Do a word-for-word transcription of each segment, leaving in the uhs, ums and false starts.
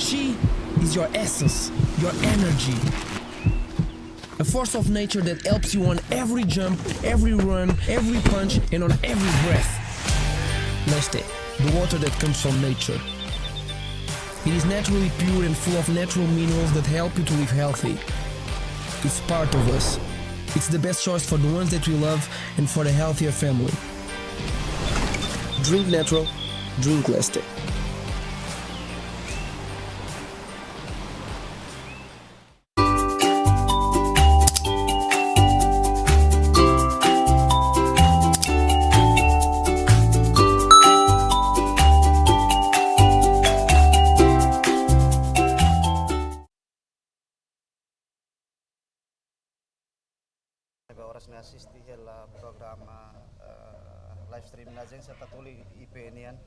Chi is your essence, your energy. A force of nature that helps you on every jump, every run, every punch, and on every breath. Leste, the water that comes from nature. It is naturally pure and full of natural minerals that help you to live healthy. It's part of us. It's the best choice for the ones that we love and for the healthier family. Drink natural, drink Leste. Ne'ebé oras ne'e asiste hela programa, eh, live streaming Ajénsia Tatoli I P nian,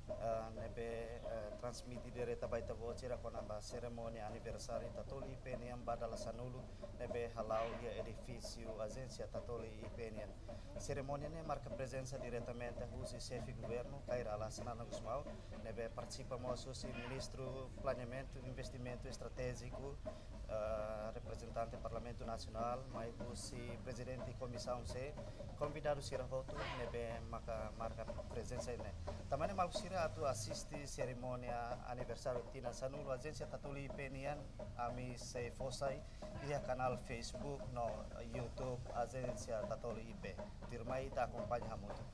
eh, ne'ebé, eh, transmite direta ba ita-boot sira kona-ba serimónia aniversáriu Tatoli I P nian ba dala sanulu ne'ebé hala'o iha edifísiu Ajénsia Tatoli I P nian. Serimónia ne'e marka prezensa diretamente husi Xefe Governu, Kay Rala Xanana Gusmão, ne'ebé partisipa mós husi Ministru Planeamentu Investimentu Estratéjiku, eh, reprezentante Parlamentu Nasionál, mai husi Prezidente Komisaun C, konvidadu sira hotu ne'ebé maka marka prezensa iha ne'e. Tanba ne'e maluk sira atu asiste serimónia aniversáriu tinan sanulu Ajénsia Tatoli I P nian, ami sei fó sai iha kanál Facebook no YouTube Ajénsia Tatoli I P. Tuirmai ita akompaña hamutuk.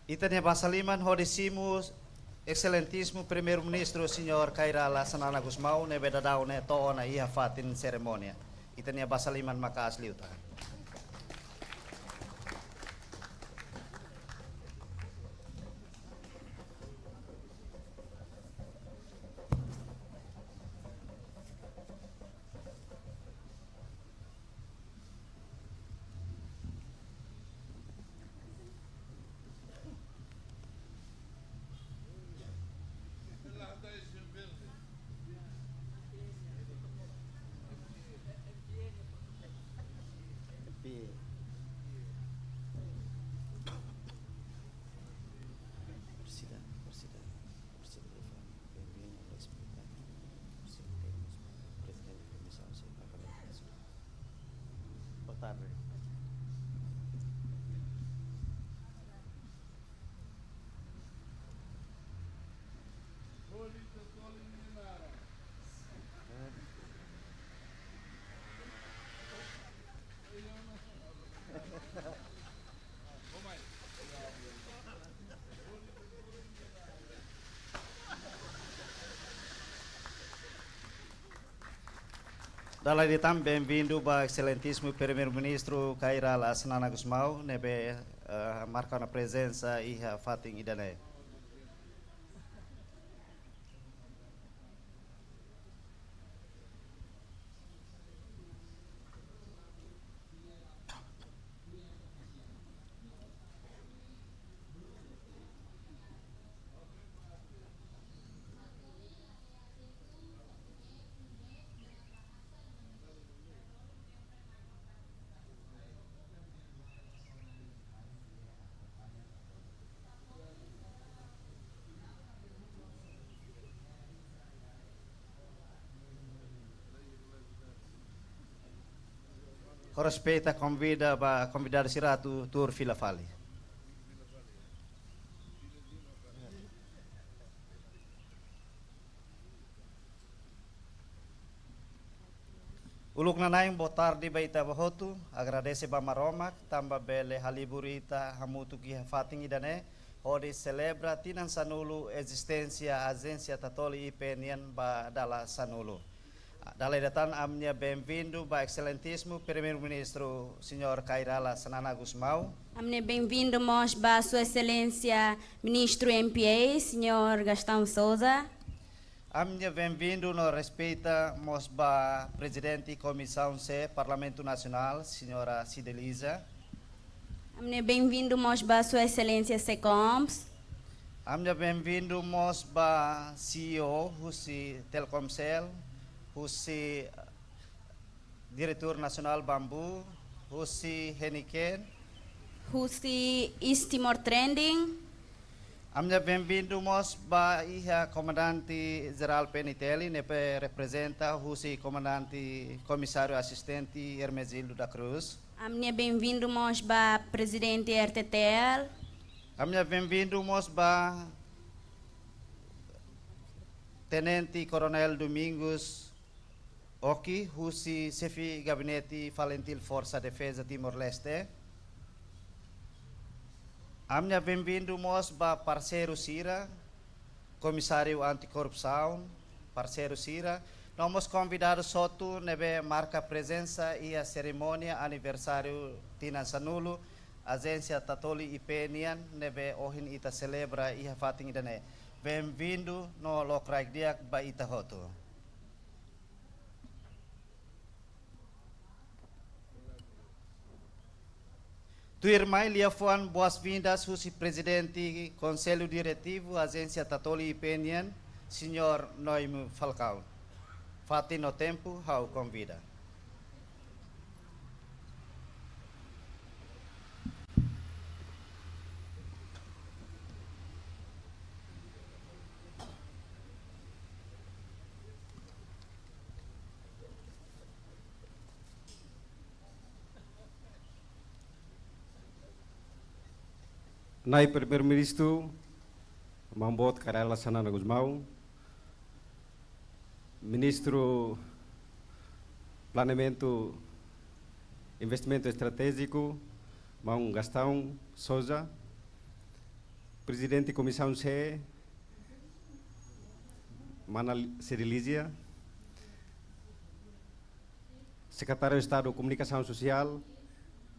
Ita-nia basa liman hodi simu Exelentísimu Primeiru-Ministru Señór Kay Rala Xanana Gusmão ne'ebé daudaun ne'e to'o ona iha fatin serimónia. Ita-nia basa liman maka'as liután. Presida, presida, presida, benvindu ao espetáculo. Sentemos, prezidente da komisaun, se acaba de. Boa tarde. Dala ida tan benvindu ba Exelentísimu Primeiru-Ministru Kay Rala Xanana Gusmão, ne'ebé, eh, marka ona prezensa iha fatin ida-ne'e. Ho respeitu, konvida ba konvidadu sira atu tuur fila fali. Uluk nanain, boa tarde ba ita-boot hotu. Agradese ba Maromak tanba bele halibur ita hamutuk iha fatin ida-ne'e. hodi selebra tinan sanulu ezisténsia Ajénsia Tatoli I P nian ba dala sanulu. Dala ida tan ami-nia benvindu ba Exelentísimu Primeiru-Ministru, Señór Kay Rala Xanana Gusmão. Ami-nia benvindu mós ba Sua Exelénsia Ministru M P A, Señór Gastão Sousa. Ami-nia benvindu no respeita mós ba Prezidente Komisaun C Parlamentu Nasionál, Señora Cidelízia. Ami-nia benvindu mós ba Sua Exelénsia Secoms. Ami-nia benvindu mós ba C E O husi Telkomcel, husi Diretór Nasionál Bambu, husi Heineken, husi East Timor Trading. Ami-nia benvindu mós ba iha Komandante Jerál P N T L, ne'ebé reprezenta husi Komandante Komisáriu Asistente Hermenegildo da Cruz. Ami-nia benvindu mós ba Prezidente R T T L. Ami-nia benvindu mós ba Tenente Koronél Domingos Oki, husi Xefe Gabinete FALINTIL Forsa Defeza Timor-Leste. Ami-nia benvindu mós ba parseiru sira, Komisáriu Antikorrupsaun, parseiru sira, no mós konvidadu hotu ne'ebé marka prezensa iha serimónia aniversáriu tinan sanulu Ajénsia Tatoli I P nian ne'ebé ohin ita selebra iha fatin ida-ne'e. Benvindu no lokraik di'ak ba ita hotu. Tuirmai liafuan boas-vindas husi Prezidente Konsellu Diretivu Ajénsia Tatoli I P nian, Señór Noemi Falcão. Fatin no tempu, ha'u konvida. Na'i Primeiru-Ministru, Maun Boot Kay Rala Xanana Gusmão, Ministru Planeamentu Investimentu Estratéjiku, Maun Gastão Sousa, Prezidente Komisaun C, Mana Cidelízia, Sekretáriu Estadu Komunikasaun Sosiál,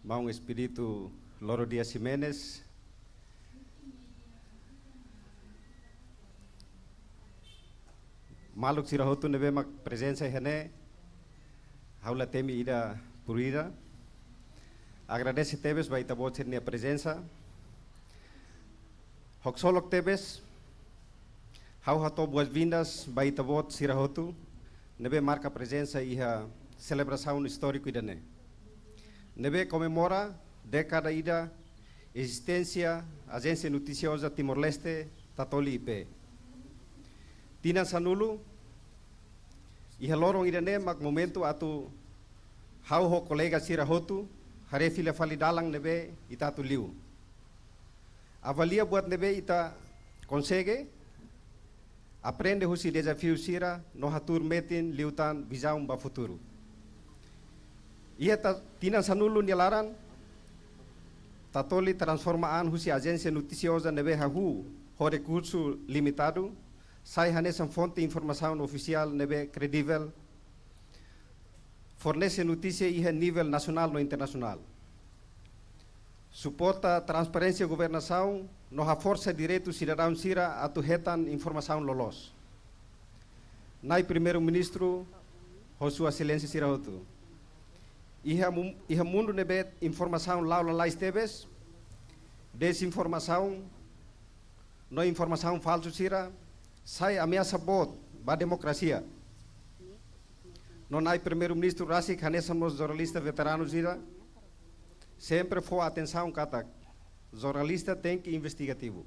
Maun Expedito Loro Dias Ximenes, maluk sira hotu ne'ebé mak prezensa iha ne'e, ha'u la temi ida por ida. Agradese tebes ba ita-boot sira-nia prezensa. Haksolok tebes, ha'u hato'o boas-vindas ba ita-boot sira hotu ne'ebé marka prezensa iha selebrasaun istóriku ida-ne'e, ne'ebé komemora dékada ida ezisténsia Ajénsia Notisioza Timor-Leste, Tatoli I P. Tinan sanulu, iha loron ida-ne'e mak momentu atu ha'u ho kolega sira hotu haree fila fali dalan ne'ebé ita atu liu. Avalia buat ne'ebé ita konsege, aprende husi dezafiu sira no hatuur metin liután vizaun ba futuru. Iha ta-, tinan sanulu nia laran, Tatoli transforma an husi ajénsia notisioza ne'ebé hahú ho rekursu limitadu, sai hanesan fonte informasaun ofisiál ne'ebé kredivel, fornese notísia iha nivel nasionál no internasionál. Suporta transparénsia governasaun no haforsa direitu sidadaun sira atu hetan informasaun loloos. Na'i Primeiru-Ministru ho Sua Exelénsia sira hotu. Iha mu-, iha mundu ne'ebé informasaun la'o lalais tebes, dezinformasaun no informasaun falsu sira sai ameasa boot ba demokrasia. No Na'i Primeiru-Ministru rasik hanesan mós jornalista veteranu sira, sempre fó atensaun katak jornalista tenke investigativu.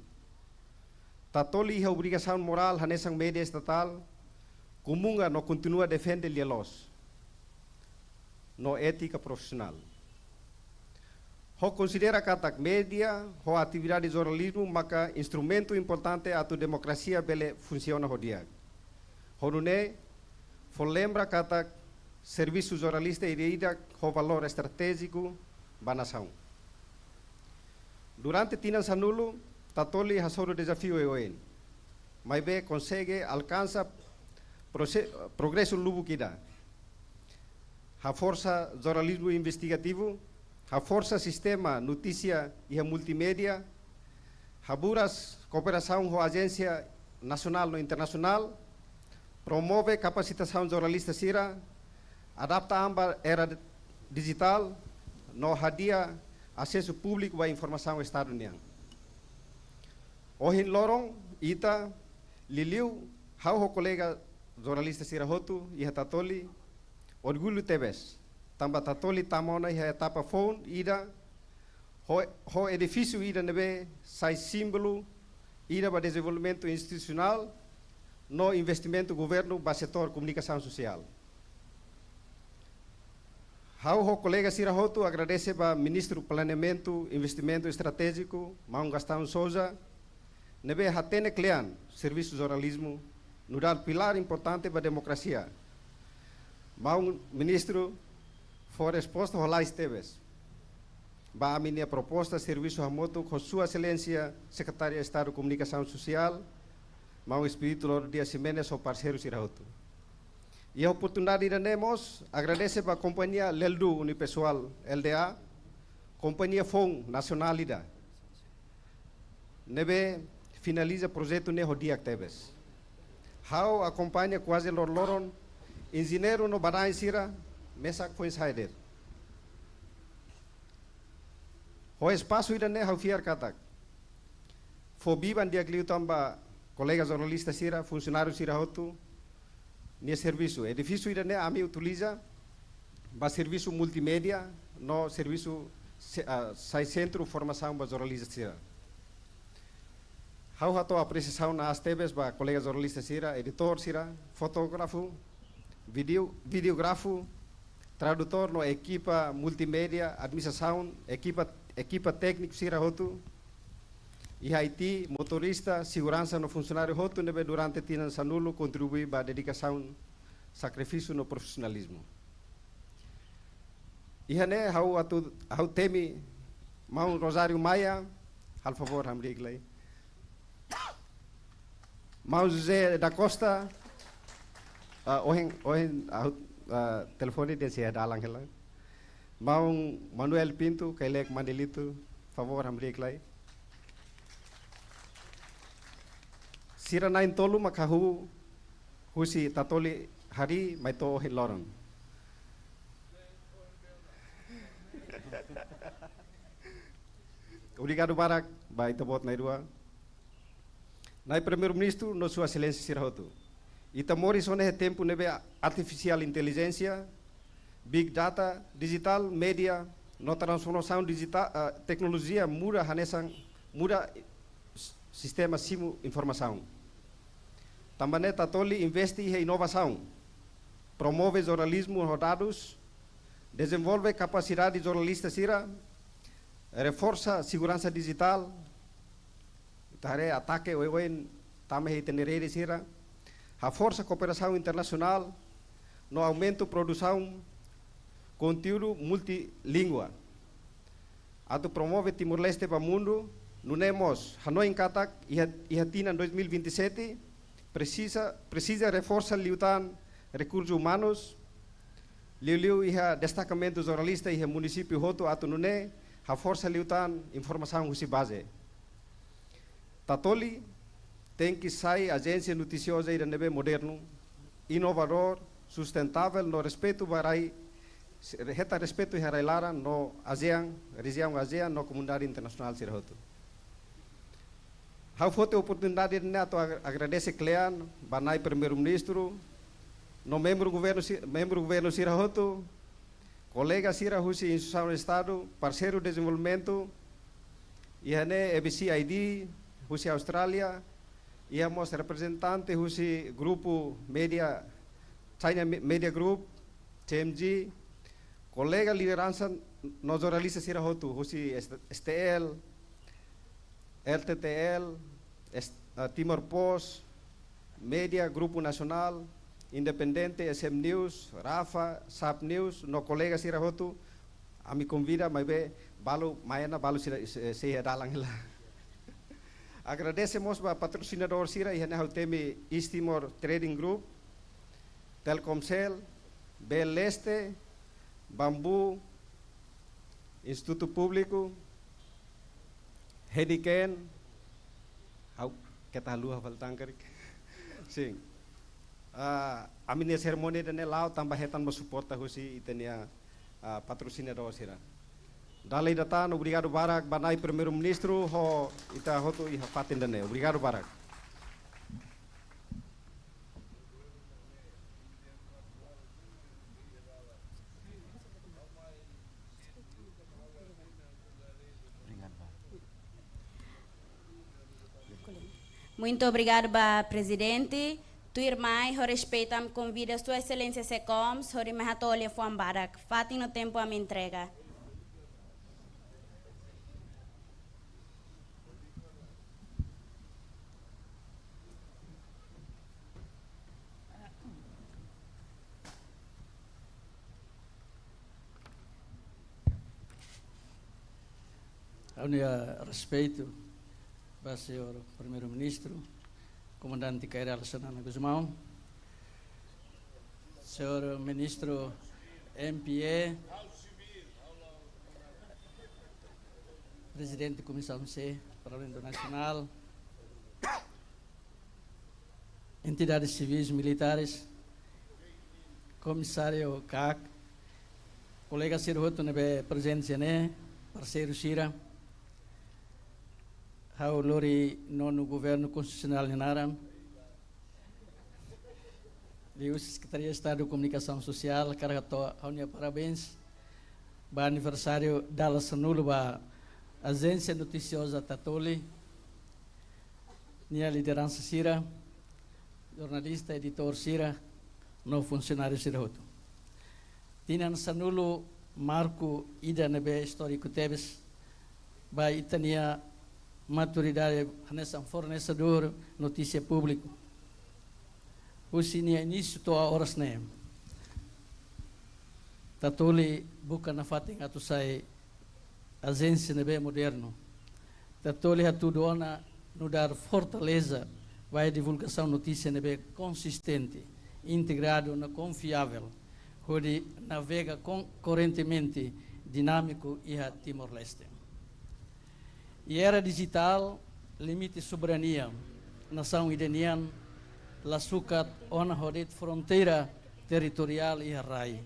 Tatoli iha obrigasaun morál hanesan média estatál, komunga no kontinua defende lia-loos no étika profisionál. Ha'u konsidera katak média ho atividade jornalizmu maka instrumentu importante atu demokrasia bele funsiona ho di'ak. Ho nune'e, fó lembra katak servisu jornalista ida-idak ho valór estratéjiku ba nasaun. Durante tinan sanulu, Tatoli hasoru dezafiu oioin, maibé konsege alkansa prose-, progresu lubuk ida. Haforsa jornalizmu investigativu, haforsa sistema notísia iha multimédia, haburas kooperasaun ho ajénsia nasionál no internasionál, promove kapasitasaun jornalista sira, adapta an ba era dijitál, no hadi'a asesu públiku ba informasaun Estadu nian. Ohin loron ita, liuliu ha'u ho kolega jornalista sira hotu iha Tatoli, orgullu tebes, tanba Tatoli tama ona iha etapa foun ida, ho, ho edifísiu ida ne'ebé sai símbolu ida ba dezenvolvimentu institusionál no investimentu governu ba setór komunikasaun sosiál. Ha'u ho kolega sira hotu agradese ba Ministru Planeamentu Investimentu Estratéjiku, Maun Gastão Sousa, ne'ebé hatene kle'an servisu jornalizmu nu'udar pilár importante ba demokrasia. Maun Ministru fó resposta lalais tebes ba ami-nia proposta servisu hamutuk ho Sua Exelénsia Sekretáriu Estadu Komunikasaun Sosiál, Maun Expedito Louro Dias Ximenes, ho parseiru sira hotu. Iha oportunidade ida-ne'e mós agradese ba kompañia Leldu Unipessoal L D A, kompañia foun nasionál ida ne'ebé finaliza projetu ne'e ho di'ak tebes. Ha'u akompaña kuaze loroloron, enjeñeiru no badaen sira mesak foin sai de'it. Ho espasu ida-ne'e ha'u fiar katak fó biban di'ak liután ba kolega jornalista sira, funsionáriu sira hotu nia servisu. Edifísiu ida-ne'e ami utiliza ba servisu multimédia no servisu se-, ah, sai sentru formasaun ba jornalista sira. Ha'u hato'o apresiasaun na'as tebes ba kolega jornalista sira, editór sira, fotógrafu, vídeo, videógrafu, tradutór no ekipa multimédia, administrasaun, ekipa, ekipa tékniku sira hotu iha I T, motorista, seguransa no funsionáriu hotu ne'ebé durante tinan sanulu kontribui ba dedikasaun, sakrifísiu no profisionalizmu. Iha ne'e ha'u atu, ha'u temi Maun Rosário Maia, halo favór hamriik lai. Maun José da Costa, ah, ohin, ohin, ah, ah, telefone dehan sei iha dalan hela. Maun Manuel Pinto, Kailek Mandelito, favór hamriik lai. Sira na'in-tolu mak hahú husi Tatoli harii mai to'o ohin loron. Obrigadu barak ba ita-boot na'in-rua. Na'i Primeiru-Ministru no Sua Exelénsia sira hotu. Ita moris ona iha tempu ne'ebé artifisiál intelijénsia, big data, dijitál, média, no transformasaun dijita-, ah, teknolojia muda hanesan, muda s-, sistema simu informasaun. Tanba ne'e Tatoli investe iha inovasaun, promove jornalizmu ho dadus, dezenvolve kapasidade jornalista sira, reforsa seguransa dijitál, ita haree atake oioin tama iha ita-nia rede sira, haforsa kooperasaun internasionál, no aumenta produsaun konteúdu multilingua. Atu promove Timor-Leste ba mundu, nune'e mós hanoin katak iha, iha tinan dois mil e vinte e sete, presiza, presiza reforsa liután rekursus umanus, liuliu iha destakamentu jornalista iha munisípiu hotu atu nune'e haforsa liután informasaun husi baze. Tatoli tenke sai ajénsia notisioza ida ne'ebé modernu, inovadór, sustentável no respeitu ba rai, hetan respeitu iha rai-laran no ASEAN, rejiaun ASEAN no komunidade internasionál sira hotu. Ha'u foti oportunidade ne'e atu ag-, agradese kle'an ba Na'i Primeiru-Ministru no membru governu si-, membru governu sira hotu, kolega sira husi instituisaun Estadu, parseiru dezenvolvimentu, iha ne'e A B C I D husi Austrália, iha mós reprezentante husi grupu média, China Me-, Media Group, C M G, kolega lideransa no jornalista sira hotu husi S-, S T L, R T T L, S-, ah, Timor Post, média, Grupu Nasionál, Independente, S M News, Rafa, Sab News, no kolega sira hotu, ami konvida, maibé balu, mai ona balu sira, se, sei iha dalan hela. Agradese mós ba patrosinadór sira, iha ne'e ha'u temi East Timor Trading Group, Telkomcel, B L Leste, Bambu, Institutu Públiku, Heineken, ha'u keta haluha fali tan karik. Sin. Ah, ami-nia serimónia ida-ne'e la'o tanba hetan mós suporta husi ita-nia, ah, patrosinadór sira. Dala ida tan, obrigadu barak ba Na'i Primeiru-Ministru ho ita hotu iha fatin ida-ne'e. Obrigadu barak. Muito obrigado ba Prezidente. Tuirmai, ho respeitu, ami konvida Sua Exelénsia SECOMS, hodi mai hato'o liafuan badak. Fatin no tempu ami entrega. Ha'u-nia respeitu ba Señór Primeiru-Ministru, Komandante Kay Rala Xanana Gusmão, Señór Ministru M P A, Prezidente Komisaun C, Parlamentu Nasionál, entidades sivis, militares, Komisáriu KAK, kolega sira hotu ne'ebé prezente iha ne'e, parseiru sira, ha'u lori Nonu Governu Konstitusionál nia naran, liuhusi Sekretaria Estadu Komunikasaun Sosiál, hakarak hato'o ha'u-nia parabéns ba aniversáriu dala sanulu ba Ajénsia Notisioza Tatoli nia lideransa sira, jornalista, editór sira, no funsionáriu sira hotu. Tinan sanulu marku ida ne'ebé istóriku tebes ba ita-nia maturidade hanesan fornesedór notísia públiku. Husi nia inísiu to'o oras ne'e, Tatoli buka nafatin atu sai ajénsia ne'ebé modernu. Tatoli hatudu ona nu'udar fortaleza ba divulgasaun notísia ne'ebé konsistente, integradu no konfiavel, hodi navega kon-, koerentemente dinámiku iha Timor-Leste. Iha era dijitál, limite soberania nasaun ida nian la sukat ona ho de'it fronteira territoriál iha rai,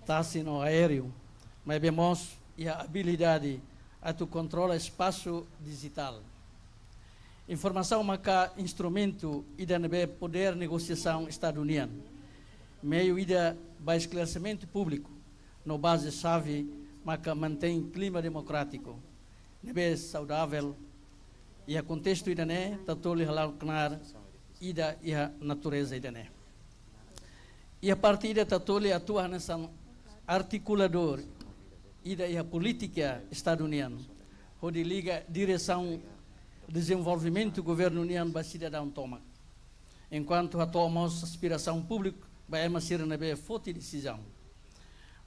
tasi no aéreu, maibé mós iha abilidade atu kontrola espasu dijitál. Informasaun maka instrumentu ida ne'ebé podér negosiasaun Estadu nian, meiu ida ba esklaresimentu públiku, no baze xave maka mantein klima demokrátiku ne'ebé saudavel. Iha kontestu ida-ne'e, Tatoli hala'o knaar ida iha natureza ida-ne'e. Iha parte ida Tatoli atua hanesan artikuladór ida iha polítika Estadu nian, hodi liga diresaun dezenvolvimentu governu nian ba sidadaun tomak, enkuantu hato'o mós aspirasaun públiku ba ema sira ne'ebé foti desizaun.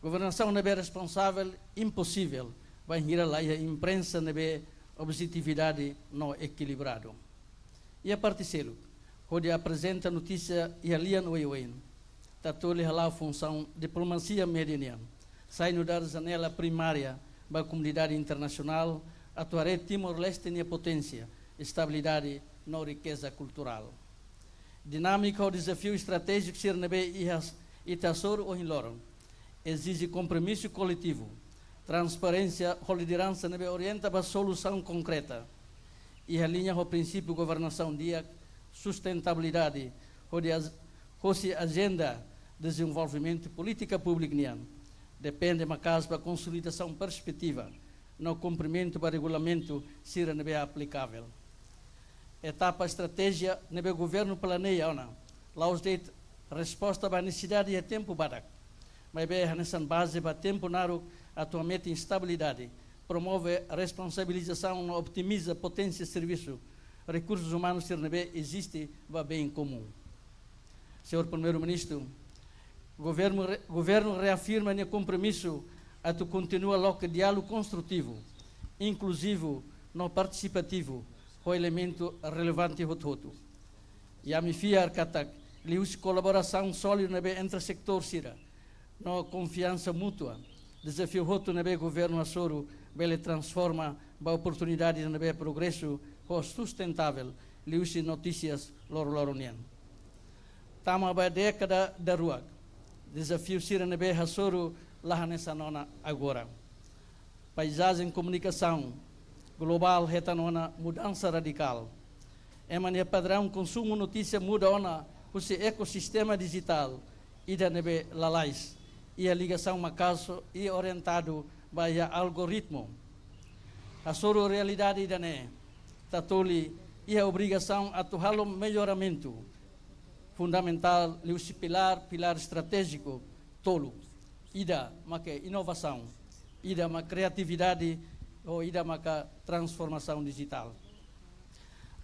Governasaun ne'ebé responsavel imposivel bainhira la iha imprensa ne'ebé objetividade no ekilibradu. Iha parte seluk, hodi aprezenta notísia iha lian oioin, Tatoli hala'o funsaun diplomasia média nian, sai nu'udar janela primária ba komunidade internasionál atu haree Timor-Leste nia poténsia, estabilidade no rikeza kulturál. Dinámika ho dezafiu estratéjiku sira ne'ebé iha ita hasoru ohin loron ezije kompromisu koletivu, transparénsia ho lideransa ne'ebé orienta ba solusaun konkreta, iha liña ho prinsípiu governasaun di'ak, sustentabilidade, hodi aj-, hosi ajenda dezenvolvimentu polítika públika nian, depende maka'as ba konsolidasaun perspetiva no kumprimentu ba regulamentu sira ne'ebé aplikavel. Etapa estratéjia ne'ebé governu planeia ona la'ós de'it resposta ba nesesidade iha tempu badak, maibé hanesan baze ba tempu naruk atu hametin estabilidade, promove responsabilizasaun no otimiza poténsia servisu, rekursus umanus sira ne'ebé eziste ba bein komún. Señór Primeiru-Ministru, governu re-, governu reafirma nia kompromisu atu kontinua loke diálogu konstrutivu, inkluzivu no partisipativu ho elementu relevante hotu-hotu. I ami fiar katak liuhusi kolaborasaun sólidu ne'ebé entre setór sira no konfiansa mútua, dezafiu hotu ne'ebé governu hasoru bele transforma ba oportunidade ne'ebé progresu ho sustentável liuhusi notísias loroloron nian. Tama ba dékada daruak, dezafiu sira ne'ebé hasoru la hanesan ona agora. Paizajen komunikasaun globál hetan ona mudansa radikál. Ema nia padraun konsumu notísia muda ona husi ekosistema dijitál ida ne'ebé lalais iha ligasaun maka'as i orientadu ba iha algoritmu. Hasoru realidade ida-ne'e, Tatoli iha obrigasaun atu halo melloramentu fundamentál liuhusi pilár, pilár estratéjiku tolu. Ida maka inovasaun, ida maka kriatividade, no ida maka transformasaun dijitál.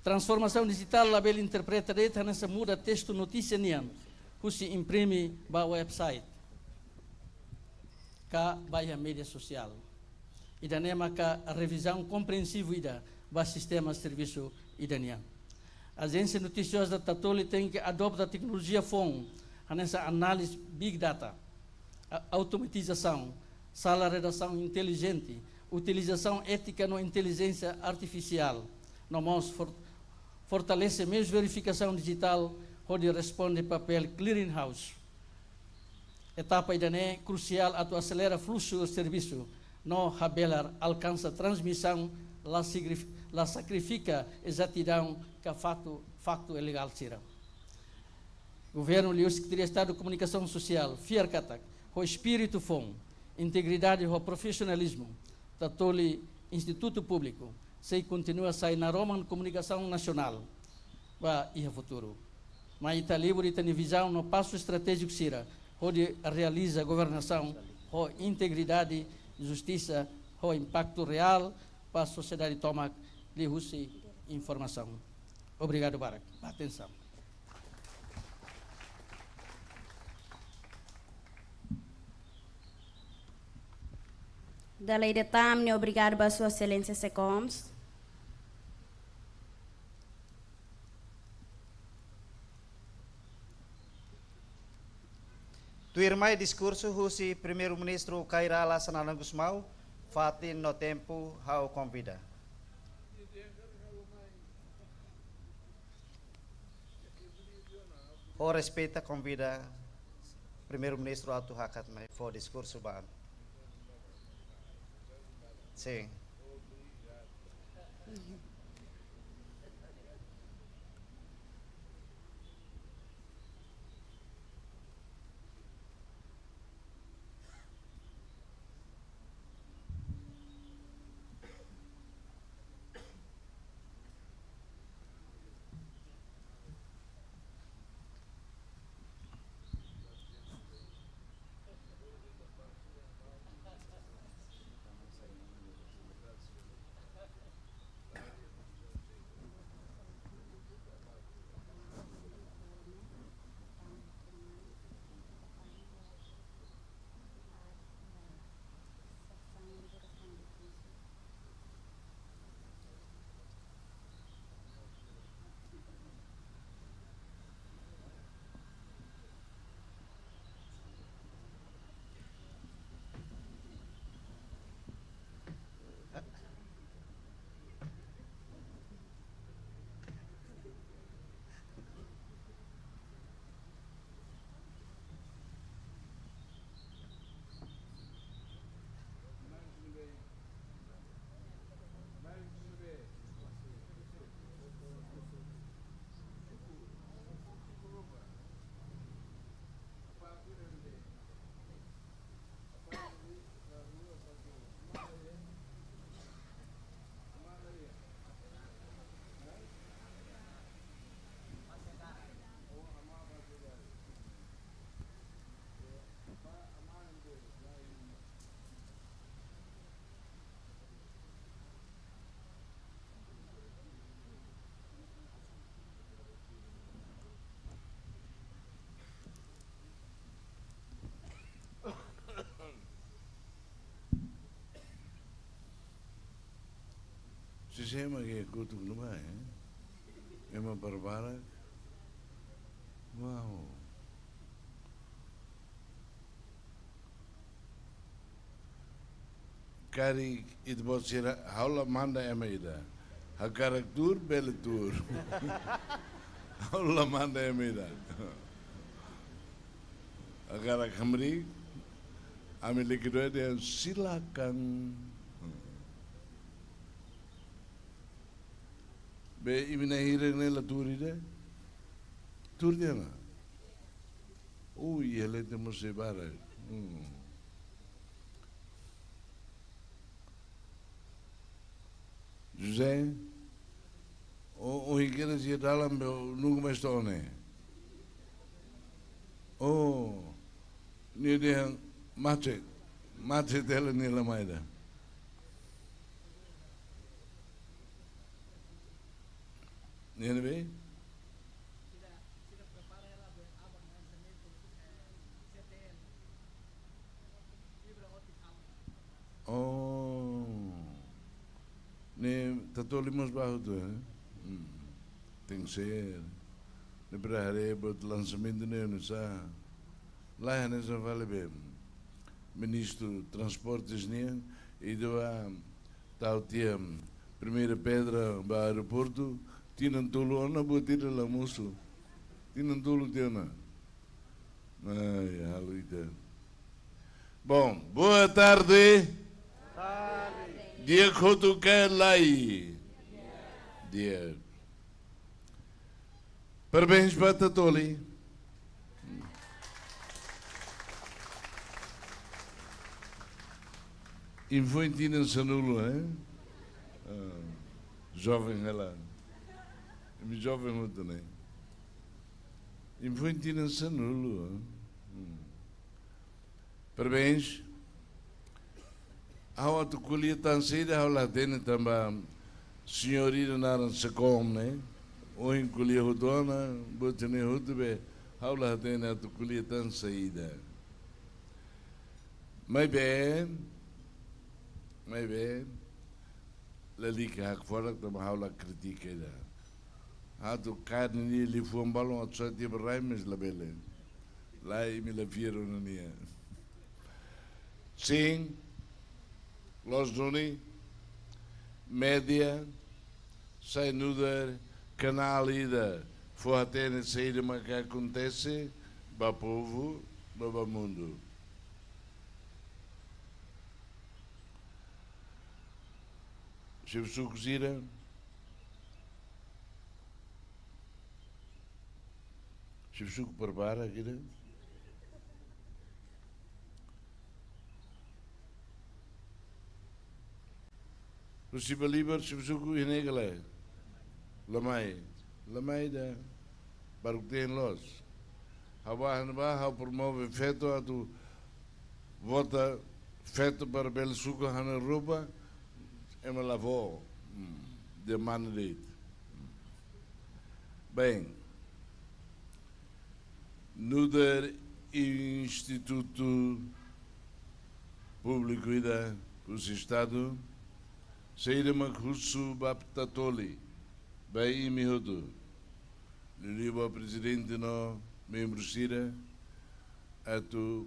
Transformasaun dijitál labele interpreta de'it hanesan muda testu notísia nian husi imprime ba website ka ba iha média sosiál. Ida-ne'e maka revizaun komprensivu ida ba sistema servisu ida nian. Ajénsia notisioza Tatoli tenke adota teknolojia foun, hanesan análize Big Data, a-, automatizasaun, sala redasaun intelijente, utilizasaun étika no intelijénsia artifisiál, no mós for-, fortalese meius verifikasaun dijitál hodi responde papél clearinghouse. Etapa ida-ne'e krusiál atu aselera fluxu servisu no habelar alkansa transmisaun, la sigrif-, la sakrifika ezatidaun ka faktu, faktu ilegál sira. Governu liuhusi Sekretaria Estadu Komunikasaun Sosiál fiar katak ho espíritu foun, integridade ho profisionalizmu, Tatoli Institutu Públiku sei kontinua sai naroman komunikasaun nasionál ba iha futuru. Mai ita livre ita-nia vizaun no pasu estratéjiku sira hodi realiza governasaun ho integridade, justisa, ho impaktu reál ba sosiedade tomak liuhusi informasaun. Obrigadu barak ba atensaun. Dala ida tan, obrigadu ba Sua Exelénsia SECOMS. Tuirmai diskursu husi Primeiru-Ministru Kay Rala Xanana Gusmão, fatin no tempu ha'u konvida. Ho respeitu konvida Primeiru-Ministru atu hakat mai fó diskursu ba. Sin. Sisé mak kotuk no ba, eh? Ema para barak. Uau. Karik ita-boot sira, ha'u la manda ema ida. Hakarak tuur, bele tuur. Ha'u la manda ema ida. Hakarak hamriik, ami likidue dehan silakan. Be imi na'in hira ne'e la tuur ida? Tuur tiha ona? Ui, ele temos de bara. Hmm. José, o, o hikera sia dalan be nunka mais to'o ne'e. Oh, nia dehan mate, mate tela nia la mai ida. Nia ne'ebé? Oh. Ne'e Tatoli mós bá hotu, eh? Hmm. Tenke ser. Ne'e para haree buat lansamentu ne'e oinsá. Laiha hanesan fali be Ministru Transportes nian, ida ba tau tiha primeira pedra ba aeroportu, tinan tolu ona buat ida la mosu. Tinan tolu tiha ona. Ai, halo ida. Bom, boa tarde. Tarde. Di'ak hotu ka lae? Di'ak. Parabéns ba Tatoli. Imi foin tinan sanulu, eh? Ah, joven hela. Imi joven hotu ne'e. Imi foin tinan sanulu, eh? Hmm. Parabéns. Ha'u atu ko'alia tan saida ha'u la hatene tanba señór ida naran Secom ne'e. Ohin ko'alia hotu ona, buat ne'e hotu be ha'u la hatene atu ko'alia tan saida. Maibé, maibé, lalika hakfodak tanba ha'u la kritika ida. Atu karne nia liafuan balun atu sai tiha ba rai mais labele. Lae, imi la fiar ona nia. Sin, loos duni, média, sai nu'udar kanál ida fó hatene saida mak akontese ba povu, ba, ba mundu. Xefe suku sira, xefe suku prepara kira. Husi Bolivar, xefe suku iha ne'e ka lae? La mai. La mai ida. Baruk ten los. Ha'u bá, ha'u bá, ha'u promove feto atu vota feto para bele suku ha'u-nia roupa, ema la fó. Hmm, demanda de'it. Bem, nu'udar institutu públiku ida husi Estadu, saida mak husu ba Tatoli, ba imi hotu, liuliu ba prezidente no membru sira, atu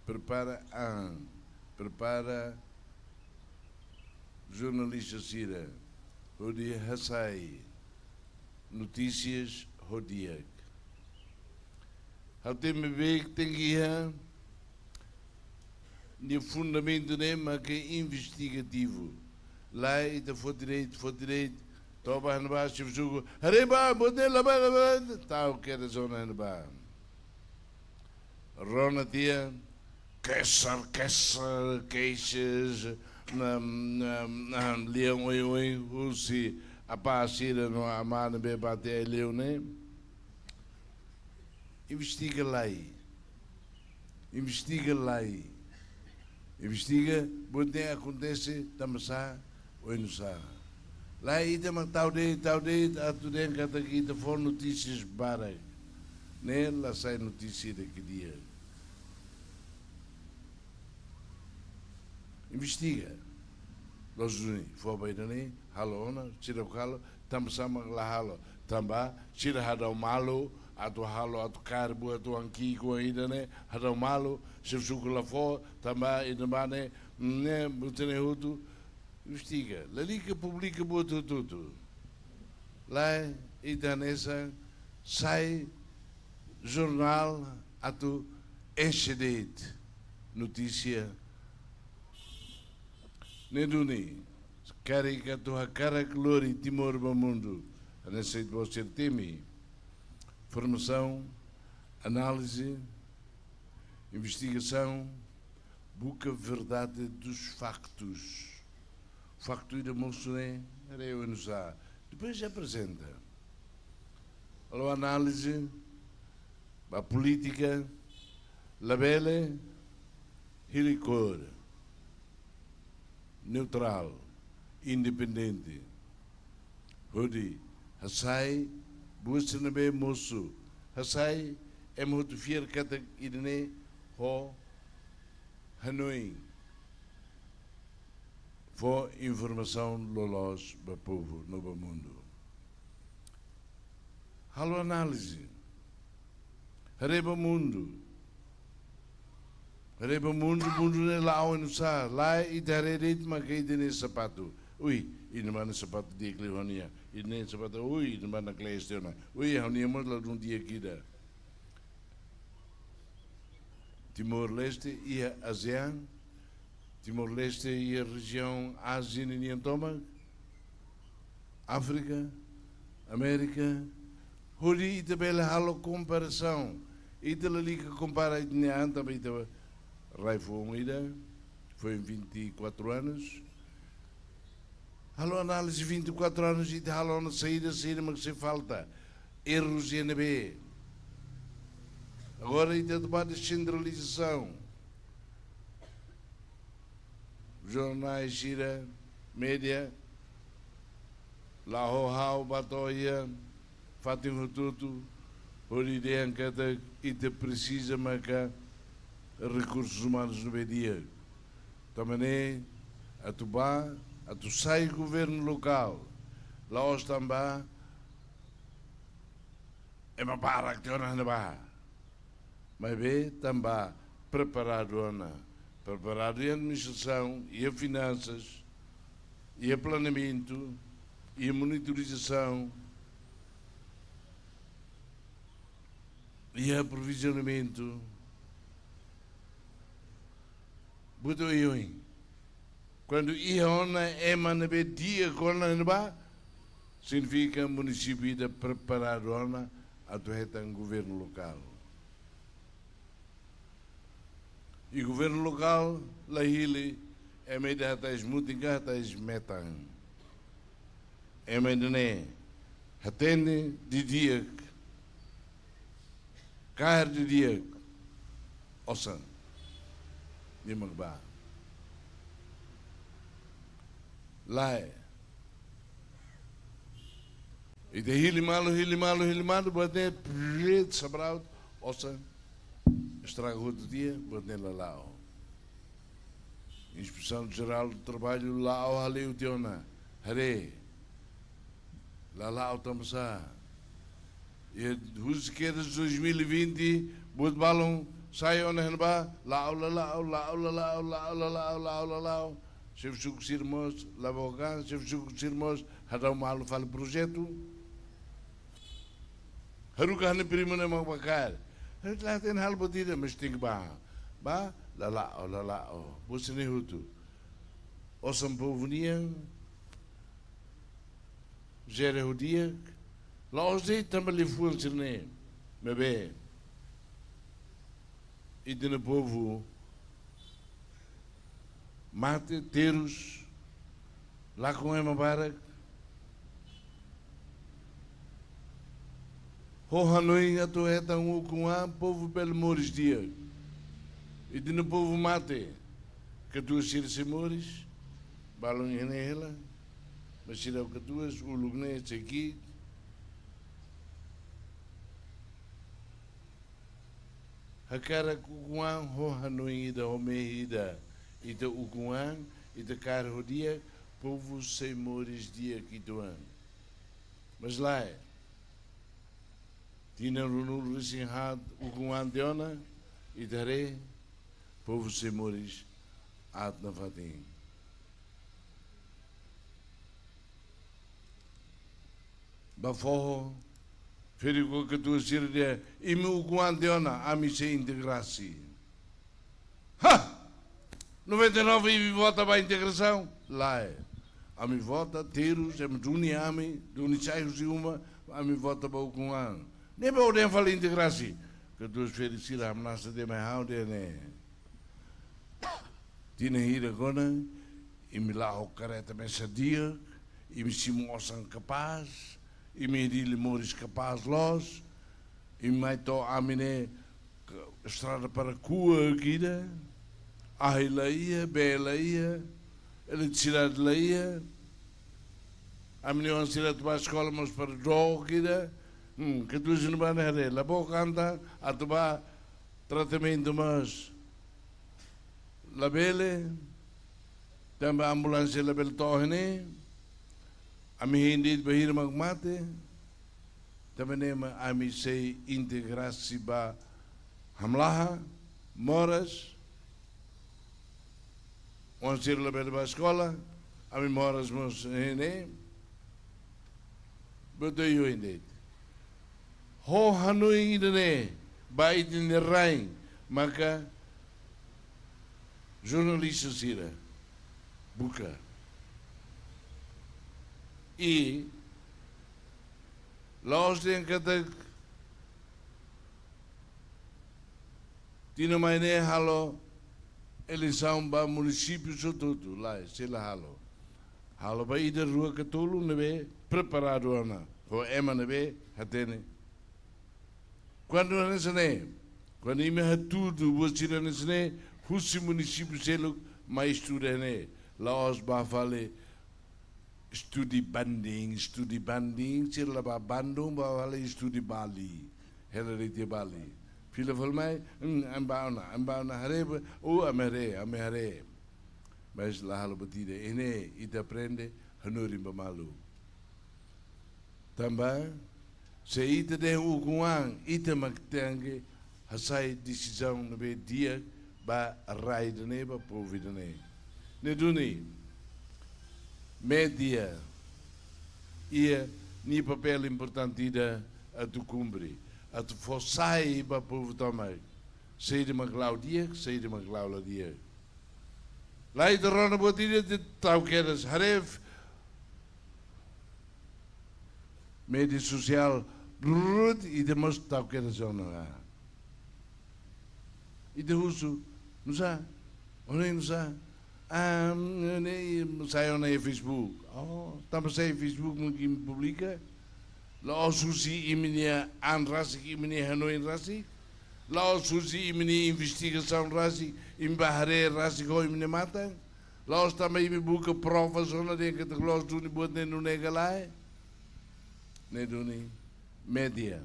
prepara an, prepara jornalista sira, hodi hasai notísias ho di'ak. Ha'u temi be tenke iha nia fundamentu ne'e mak investigativu. Lae, ita foti de'it, foti de'it, toba han ba xefe suku, haree ba, buat ne'e la ba, la ba, tau kere zona han ba. Rona tiha, kesar, kesar, keixas, na, na, na, lian oioin, husi apá sira no amá ne'ebé bá tiha ai-liu ne'e. Investiga lai. Investiga lai. Investiga, buat ne'e akontese, tanba sá, oinsá. Lae, ita mak tau de'it, tau de'it, atu dehan katak ita fó notísias barak. Ne'e la sai notísia ida ke di'ak. Investiga. Loos duni, fó ba ida-ne'e, halo ona, sira halo, tanba sá mak la halo, tanba sira hadau malu, atu halo, atu kaer buat, atu anki, kuan ida-ne'e, hadau malu, xefe suku la fó, tanba ida-ne'ebá ne'e, ne'e, buat ne'e hotu, investiga, lalika publika buat hotu-hotu. Lae, ita hanesan sai jornál atu enxe de'it notísia ne'e duni, karik atu hakarak lori Timor ba mundu, hanesan ita-boot sira temi. Formasaun, análize, investigasaun, buka verdade dos faktus. Faktu ida mosu ne'e, haree oinsá. Depois aprezenta. Halo análize, ba polítika, labele hili kór. Neutrál, independente. Hodi hasai buat sira ne'ebé mosu, hasai ema hotu fiar katak ida-ne'e ho hanoin, fó informasaun loloos ba povu no ba mundu. Halo análize. Haree ba mundu. Haree ba mundu, mundu ne'e la'o oinsá, lae, ita haree de'it maka ida-ne'e sapatu. Ui, ida-ne'e mak sapatu di'ak liu ha'u-nian. Ida-ne'e sapatu, ui, ida-ne'e mak kle'es tiha ona. Ui, ha'u-nian mós ladún di'ak ida. Timor-Leste iha ASEAN, Timor-Leste iha rejiaun Ázia ninian tomak, Áfrika, Amérika, hodi ita bele halo komparasaun. Ita lalika kompara ita-nia an tanba ita rai foun ida, foin vinte e quatro anos. Halo análize vinte e quatro anos, ita halo ona saida, saida mak sei falta. Errus iha ne'ebé. Agora ita atu ba desentralizasaun. Jornais sira, média, la'o ho ha'u ba to'o iha fatin hotu-hotu, hodi dehan katak ita presiza maka rekursus umanus ne'ebé di'ak. Tanba ne'e, atu ba, atu sai governu lokál, la'ós tanba ema barak tiha ona ne'ebá. Maibé tanba preparadu ona. Preparadu iha administrasaun, iha finansas, iha planeamentu, iha monitorizasaun, iha aprovizionamentu. Buat oioin. Kuandu iha ona ema ne'ebé di'ak ona ne'ebá, signifika munisípiu ida preparadu ona atu hetan governu lokál. I governu lokál la hili ema ida hatais mutin ka hatais metan. Ema ida-ne'e hatene didi'ak, kaer didi'ak, osan, nia mak ba. Lae. Ita hili malu, hili malu, hili malu, buat ne'e prit sabraut, osan, estraga hotu tiha, buat ne'e la la'o. Inspeção Geral do Trabalho la'o hale'u tiha ona, haree. La la'o tanba sá. I husik kedas dois mil e vinte, buat balun sai ona iha ne'ebá, la'o, la la'o, la'o, la la'o, la'o, la la'o, la'o, la la'o. Xefe suku sira mós, la bokan, xefe suku sira mós, hadau malu fali projetu. Haruka ha'u-nia primu ne'e mak ba kaer. Ha'u la hatene halo buat ida, mas tenke ba. Ba, la la'o, la la'o. Buat sira-ne'e hotu. Osan povu nian, jere ho di'ak, la'ós de'it tanba liafuan sira-ne'e. Maibé, ita-nia povu mate, terus, lakon ema barak. Ho hanoin atu hetan ukun-an, povu bele moris di'ak. Ita-nia povu mate, katuas sira sei moris, balun iha ne'e hela, mas sira katuas, uluk ne'e, sei ki'ik. Hakarak ukun-an ho hanoin ida, ho mehi ida. Ita ukun-an, ita kaer ho di'ak, povu sei moris di'ak uitoan. Mas lae, tinan ruanulu-resin-haat ukun an tiha ona, ita haree, povu sei moris aat nafatin. Ba foho, ferik ho katuas sira dehan, imi ukun an tiha ona, ami sei integrasi. Ha! Noventa e nove imi vota ba integrasaun? Lae. Ami vota terus, ema duni ami, duni sai husi uma, ami vota ba ukun an. Ne'ebé o dehan fali integrasi. Katuas ferik sira hamnasa de'it mai ha'u dehan ne'e. Tinan hira ona, imi la'o kareta mesak di'ak, imi simu osan kapás, imi Dili moris kapás loos, imi mai to'o ami ne'e estrada para kuak ida, ahi la iha, bee la iha, eletrisidade la iha, ami-nia oan sira atu ba eskola mós para dook ida, hmm, katuas sira-ne'e bá ne'e haree, la book entaun, atu ba tratamentu mós labele, tanba ambulánsia labele to'o iha ne'e, ami hein de'it bainhira mak mate, tanba ne'e mak ami sei integrasi ba hamlaha, moras, oan sira labele ba eskola, ami moras mós iha ne'e, buat ida oioin de'it. Ho hanoin ida-ne'e, ba ita-nia rain, maka jornalista sira buka. I la'ós dehan katak tinan mai ne'e halo eleisaun ba munisípiu hotu-hotu, lae, sei la halo. Halo ba ida, rua ka tolu ne'ebé preparadu ona, ho ema ne'ebé hatene. Kuandu hanesan ne'e, kuandu imi hatudu buat sira hanesan ne'e, husi munisípiu seluk mai estuda ne'e, la'ós ba fali estudi banding, estudi banding, sira la ba Bandung, ba fali estudi Bali, hela de'it iha Bali. Fila fali mai, hmm, ami bá ona, ami bá ona haree, oh, ami haree, ami haree. Mas la halo buat ida, iha ne'e ita aprende, hanorin ba malu. Tanba, se ita dehan ukun an, ita mak tenke hasai desizaun ne'ebé di'ak ba rai ida-ne'e, ba povu ida-ne'e. Ne'e duni, média iha nia papél importante ida atu kumpre, atu fó sai ba povu tomak, saida mak la'o di'ak, saida mak la'o la di'ak. Lae, ita rona buat ida, ita tau kedas, haree média sosiál, brrr, ita mós tau kedas ona. Ita husu, nusá? Ó hanoin nusá? Ah, ne'e, sai ona iha Facebook. Oh, tanba sai iha Facebook mungkin publika. La'ós husi imi-nia an rasik, imi-nia hanoin rasik. La'ós husi imi-nia investigasaun rasik, imi bá haree rasik ho imi-nia matan. La'ós tanba imi buka prova só na dehan katak loos duni buat ne'e nune'e ka lae. Ne'e duni média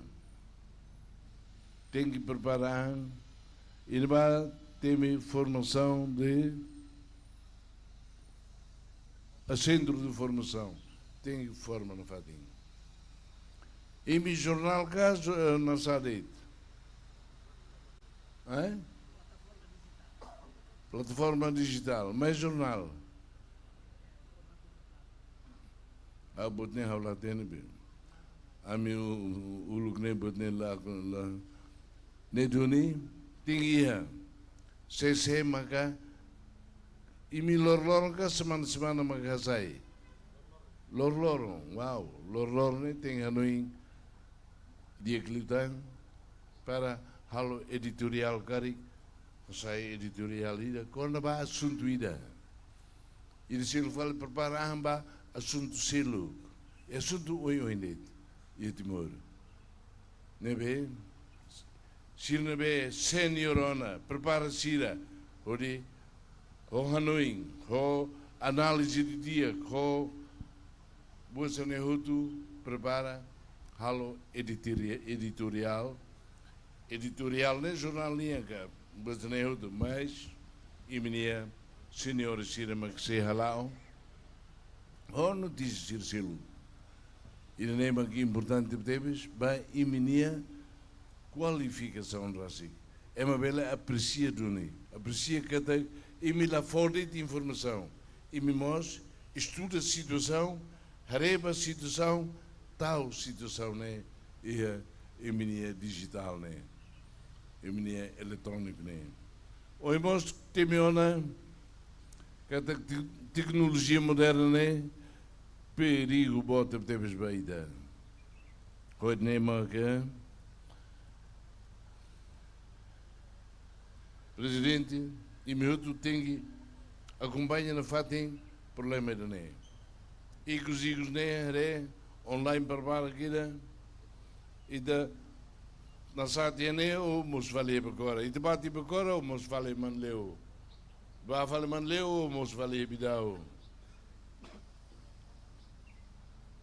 tenke prepara an, i ne'ebá temi formasaun de, a sentru de formasaun, tenke forma nafatin. Imi jornál ka, eh, nusá de'it? Eh? Plataforma dijitál, mais jornál. Ah, buat ne'e ha'u la hatene be. Ami u-, u-, uluk ne'e buat ne'e la, la. Ne'e duni, tenke iha. Sé-sé maka, imi loroloron ka semana-semana maka hasai? Loroloron, wow, loroloron ne'e tenke hanoin di'ak liután para halo editoriál karik, hasai editoriál ida, kona-ba asuntu ida. Ida seluk fali prepara an ba asuntu seluk. I asuntu oioin de'it iha Timor. Ne'ebé, sira ne'ebé sénior ona, prepara sira, hodi, ho hanoin, ho análize didi'ak, ho buat sira-ne'e hotu, prepara, halo editoria-, editoriál, editoriál ne'e jornál nian ka, buat sira-ne'e hotu, mais, imi-nia sénior sira mak sei hala'o, ho notísia sira seluk. Ida-ne'e mak importante tebes ba imi-nia kualifikasaun rasik. Ema bele apresia duni, apresia katak imi la fó de'it informasaun. Imi mós estuda situasaun, haree ba situasaun, tau situasaun ne'e iha imi-nia dijitál ne'e, imi-nia eletróniku ne'e. Ohin mós temi ona katak te-, teknolojia moderna ne'e perigu boot tebes ba ita. Hodi nune'e maka Prezidente, imi hotu tenke akompaña nafatin problema ida-ne'e. Ikus-ikus ne'e haree online para para kira, ita nasat iha ne'e ou mós fali iha Bekora. Ita bá to'o Bekora ou mós fali Manleu. Bá fali Manleu ou mós fali iha Bidau.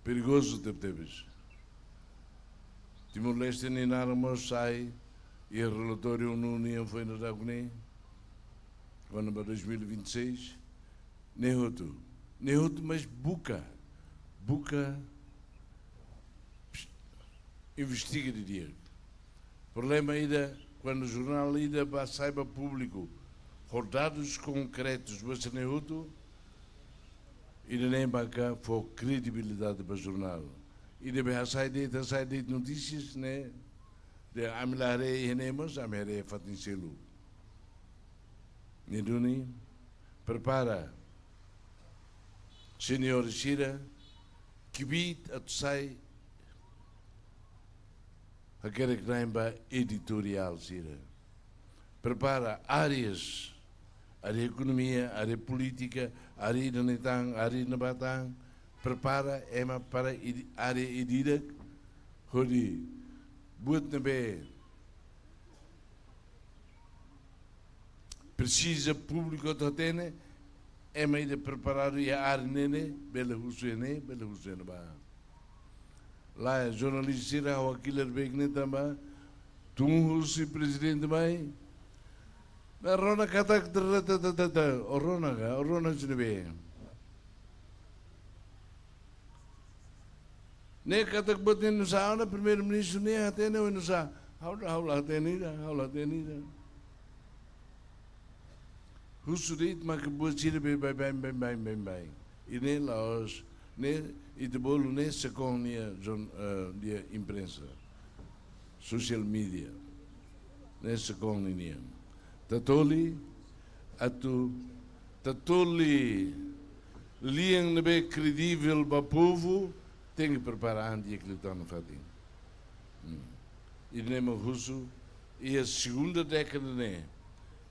Perigozu tebetebes. Timor-Leste nia naran mós sai iha relatóriu ONU nian foin daudauk ne'e, kona-ba dois mil e vinte e seis, ne'e hotu. Ne'e hotu, mas buka, buka investiga didi'ak. Problema ida, kuandu jornál ida bá sai ba públiku ho dadus konkretus, buat sira-ne'e hotu, ida-ne'e maka fó kredibilidade ba jornál. Ida be hasai de'it, hasai de'it notísias ne'e, dehan ami la haree iha ne'e, mas ami haree fatin seluk. Ne'e duni, prepara seniór sira, kbiit atu sai hakerek-na'in ba editoriál sira. Prepara áreas, área ekonomia, área polítika, área ida-ne'e tan, área ne'ebá tan. Prepara ema para id-, área ida-idak, hodi buat ne'ebé presiza públiku atu hatene, ema ida preparadu iha área ne'e ne'e, bele husu iha ne'e, bela husu iha ne'ebá. Lae, jornalista sira, ha'u hakilar beik ne'e tanba tun husi prezidente mai. Ne'e rona katak ta, ta, ta, ta, ta. O rona ka, o rona sini be. Ne'e katak buat ne'e nusá ona, primeiru-ministru ne'e hatene oinsá. Ha'u la, ha'u la hatene ida, ha'u la hatene ida. Husu de'it maka buat sira be baibain, baibain, baibain. I ne'e la'ós, ne'e ita bolu ne'e SECOM nia jor-, eh, nia imprensa. Social media. Ne'e SECOM ninian. Tatoli, atu, tatoli lian ne'ebé kredivel ba povu, tenke prepara an di'ak liután nafatin. Hmm. Ida-ne'e mak husu, iha segunda dékada ne'e.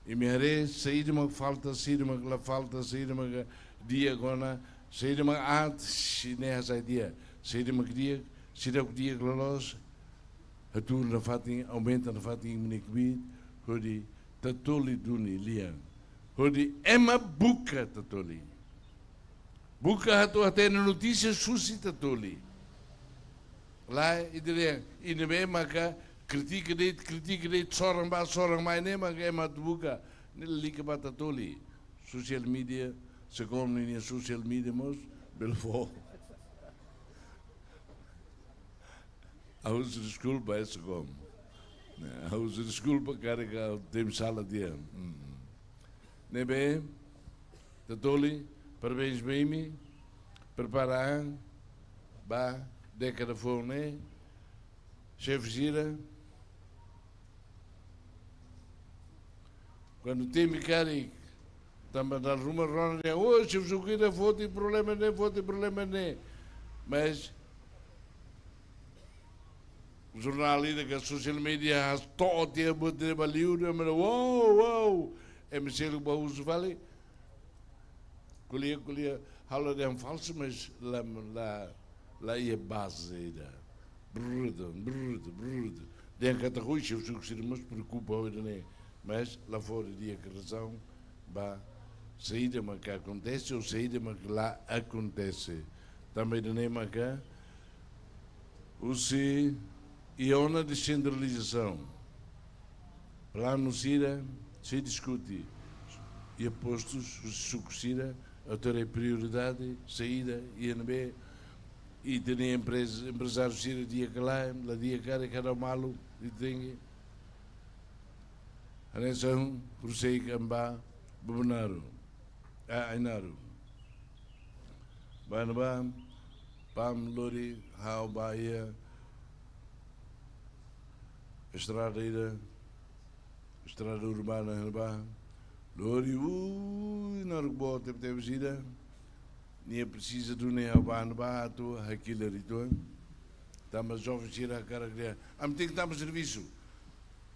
Imi haree, saida mak falta, saida mak la falta, saida mak di'ak ona, saida mak aat, sira-ne'e hasai di'ak, saida mak di'ak, seidauk di'ak loloos, hatuur nafatin, aumenta nafatin imi-nia kbiit, hodi tatoli duni lian. Hodi ema buka tatoli. Buka atu hatene notísia husi tatoli. Lae, ida-ne'e, ida-ne'ebé maka kritika de'it, kritika de'it, soran bá, soran mai ne'e maka ema atu buka. Ne'e lalika ba tatoli. Social media, SECOM ninia social media mós, bele fó. Ha'u husu deskulpa, SECOM. Ne'e, ha'u husu deskulpa karik ha'u temi sala tiha. Hmm. Ne'ebé, tatoli, parabéns ba imi, prepara an ba dékada foun ne'e, xefe sira, kuandu temi karik, tanba dala ruma rona dehan, "Oh, xefe suku ida foti problema ne'e, foti problema ne'e." Mas jornál ida ka social media hato'o tiha buat ne'e ba li'ur, ema dehan, "Wow, wow." Ema seluk bá husu fali. Ko'alia, ko'alia, halo dehan falsu, mas la, la, la iha baze ida. Bruto, bruto, bruto. Dehan katak ohin xefe suku sira mós preokupa ho ida-ne'e. Mas la fó di'ak razaun ba saida maka akontese ou saida maka la akontese. Tanba ida-ne'e maka husi iha ona desentralizasaun. Planu sira sei diskute iha postus husi suku sira, Atu haree prioridade saida, iha ne'ebé, ita-nia empreza, emprezáriu sira di'ak ka lae, la di'ak karik, kada malu, ita tenke hanesan horiseik ami bá Bobonaro, ah, Ainaro. Bá ne'ebá, PAM lori ha'u bá iha estrada ida, estrada urbana ne'ebá, lori, ui, naruk boot tebetebes ida. Nia presiza duni ha'u bá ne'ebá atu hakilar uitoan. Tanba joven sira hakarak dehan, ami tenke tama servisu.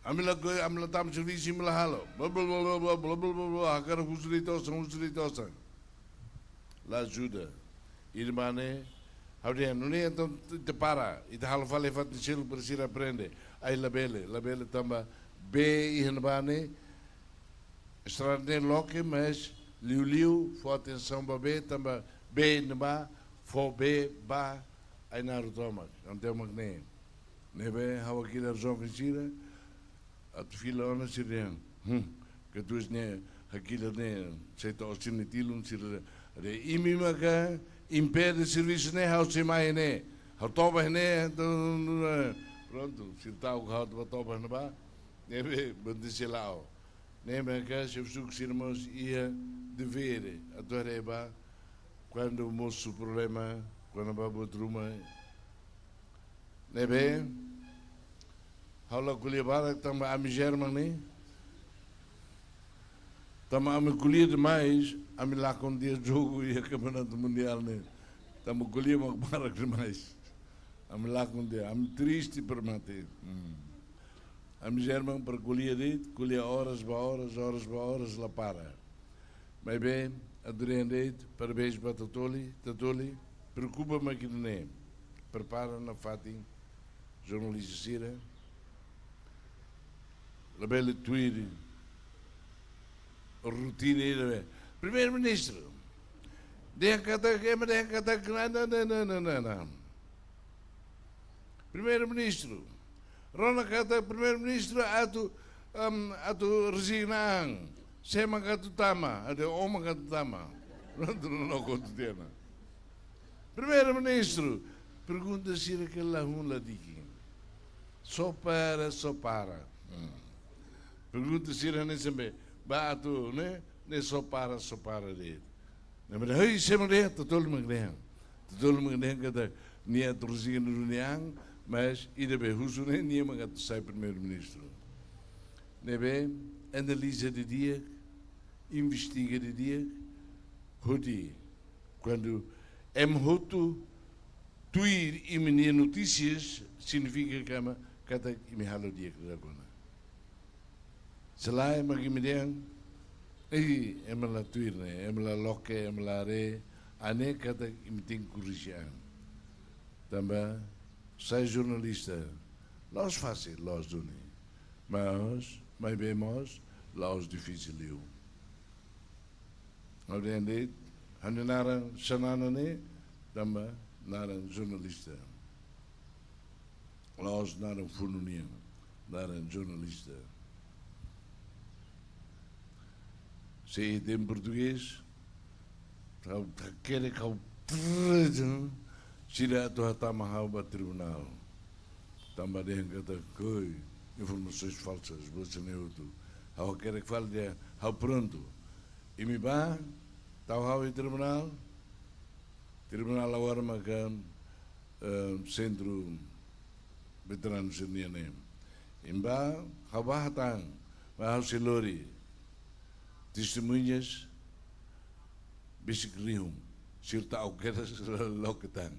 Ami la, ami la tama servisu, ami la halo. Bla, bla, bla, hakarak husu de'it osan, husu de'it osan. La ajuda. Ida-ne'e, ha'u dehan, nune'e entaun ita para, ita halo fali iha fatin seluk para sira aprende. Ai labele, labele tanba bee iha ne'ebá ne'e, estrada ne'e loke, mas liuliu fó atensaun ba bee, tanba bee ne'ebá fó bee ba Ainaro tomak, entaun mak ne'e. Ne'ebé ha'u hakilar joven sira, atu fila ona sira dehan. Hmm. Katuas ne'e hakilar ne'e, sei to'o sira-nia tilun sira dehan. Imi maka impede servisu ne'e, ha'u sei mai ne'e. Ha'u toba ne'e, prontu, sira ta'uk ha'u toba, toba ne'ebá. Ne'ebé, bantu sira la'o. Ne'e maka xefe suku sira mós iha devér atu haree ba kuandu mosu problema, kuandu ba buat ruma. Ne'ebé, ha'u la ko'alia barak tanba ami German ne'e. Tanba ami ko'alia demais, ami lakon tiha jogu iha Kampeonatu Mundiál ne'e. Tanba ko'alia mak barak demais. Ami lakon tiha, ami triste para mate. Hmm. Ami German para ko'alia de'it, ko'alia oras ba oras, oras ba oras, la para. Maibé, atu dehan de'it, parabéns ba Tatoli, Tatoli, preokupa mak ida-ne'e. Prepara nafatin jornalista sira. Labele tuir rotina ida be. Primeiru-Ministru. Dehan katak, ema dehan katak, na, na, na. Primeiru-Ministru. Rona katak Primeiru-Ministru atu, em, atu rezigna an. Sé mak atu tama, atu, ó mak atu tama. Prontu, no, no, kontu tiana. Primeiru-Ministru, pergunta sira ke la hun la dikin. Só para, só para. Hmm. Pergunta sira ne'e sempre, ba atu, ne'e, ne'e só para, só para de'it. Ne'e, mas, hei, sé mak dehan, Tatoli mak dehan. Tatoli mak dehan katak, nia atu rezigna duni an, mas, ida be husu ne'e, nia mak atu sai Primeiru-Ministru. Ne'ebé, analiza didi'ak, investiga didi'ak, hodi, kuandu ema hotu tuir imi-nia notísias, signifika katak imi halo di'ak dala ruma. Se lae mak imi dehan, ei, ema la tuir ne'e, ema la loke, ema la haree, ne'e katak imi tenke korrije an. Tanba, sai jornalista, la'ós fasil, la'ós duni. Mas, maibé mós, la'ós difisil liu. Ha'u dehan de'it, ha'u-nia naran Xanana ne'e, tanba naran jornalista. La'ós naran funu nian, naran jornalista. Se iha portugés, ha'u hakerek ha'u, sira atu hatama ha'u ba tribunál. Tanba dehan katak, koi, informasoens falsas, buat sira-ne'e hotu. Ha'u hakerek fali dehan, ha'u prontu. Imi bá, tau ha'u iha tribunál. Tribunál agora maka, eh, sentru veteranu sira-nian ne'e. Imi bá, ha'u bá hatán, mas ha'u sei lori testemuñas besik rihun, sira ta'uk kedas loke tan.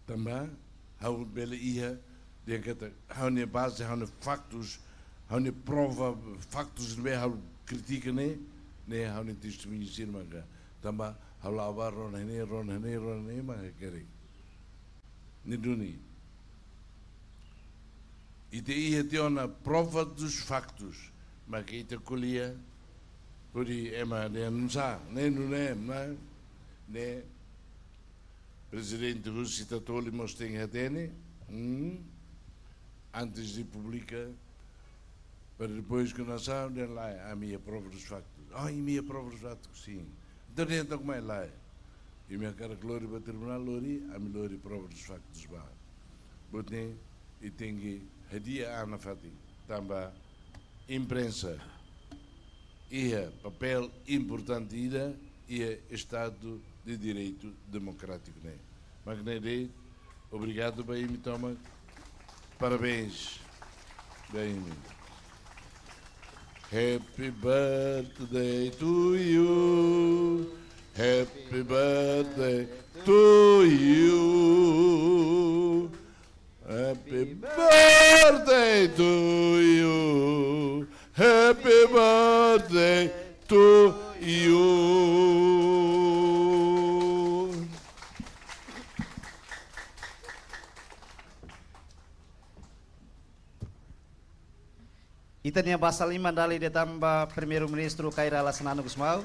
Tanba, ha'u bele iha, dehan katak, ha'u-nia baze, ha'u-nia faktus, ha'u-nia prova, faktus ne'ebé ha'u kritika ne'e, ne'e ha'u-nia testemuña sira maka. Tanba, ha'u la'o bá rona ne'e, rona ne'e, rona ne'e, maka hakerek. Ne'e duni. Ita iha tiha ona prova dos factos, maka ita ko'alia, hodi ema dehan nusá, ne'e nune'e, ne'e, ne'e, Prezidente husi Tatoli mós tenke hatene, hmm, antes de publika, para depois kuandu sá, dehan lae, ami iha prova dos factos. Ah, imi iha prova dos factos, sin. Entaun, nia took mai lae. Imi hakarak lori ba tribunál, lori, ami lori prova dos faktus ba. Buat ne'e, ita tenke hadi'a an nafatin, tanba imprensa iha papél importante ida iha Estadu de Direitu Demokrátiku ne'e. Mak ne'e de'it, obrigadu ba imi tomak. Parabéns ba imi. Happy birthday to you. Happy birthday to you. Happy birthday to you. Happy birthday to you. Ita-nia basa liman dala ida tan ba Primeiru-Ministru Kay Rala Xanana Gusmão.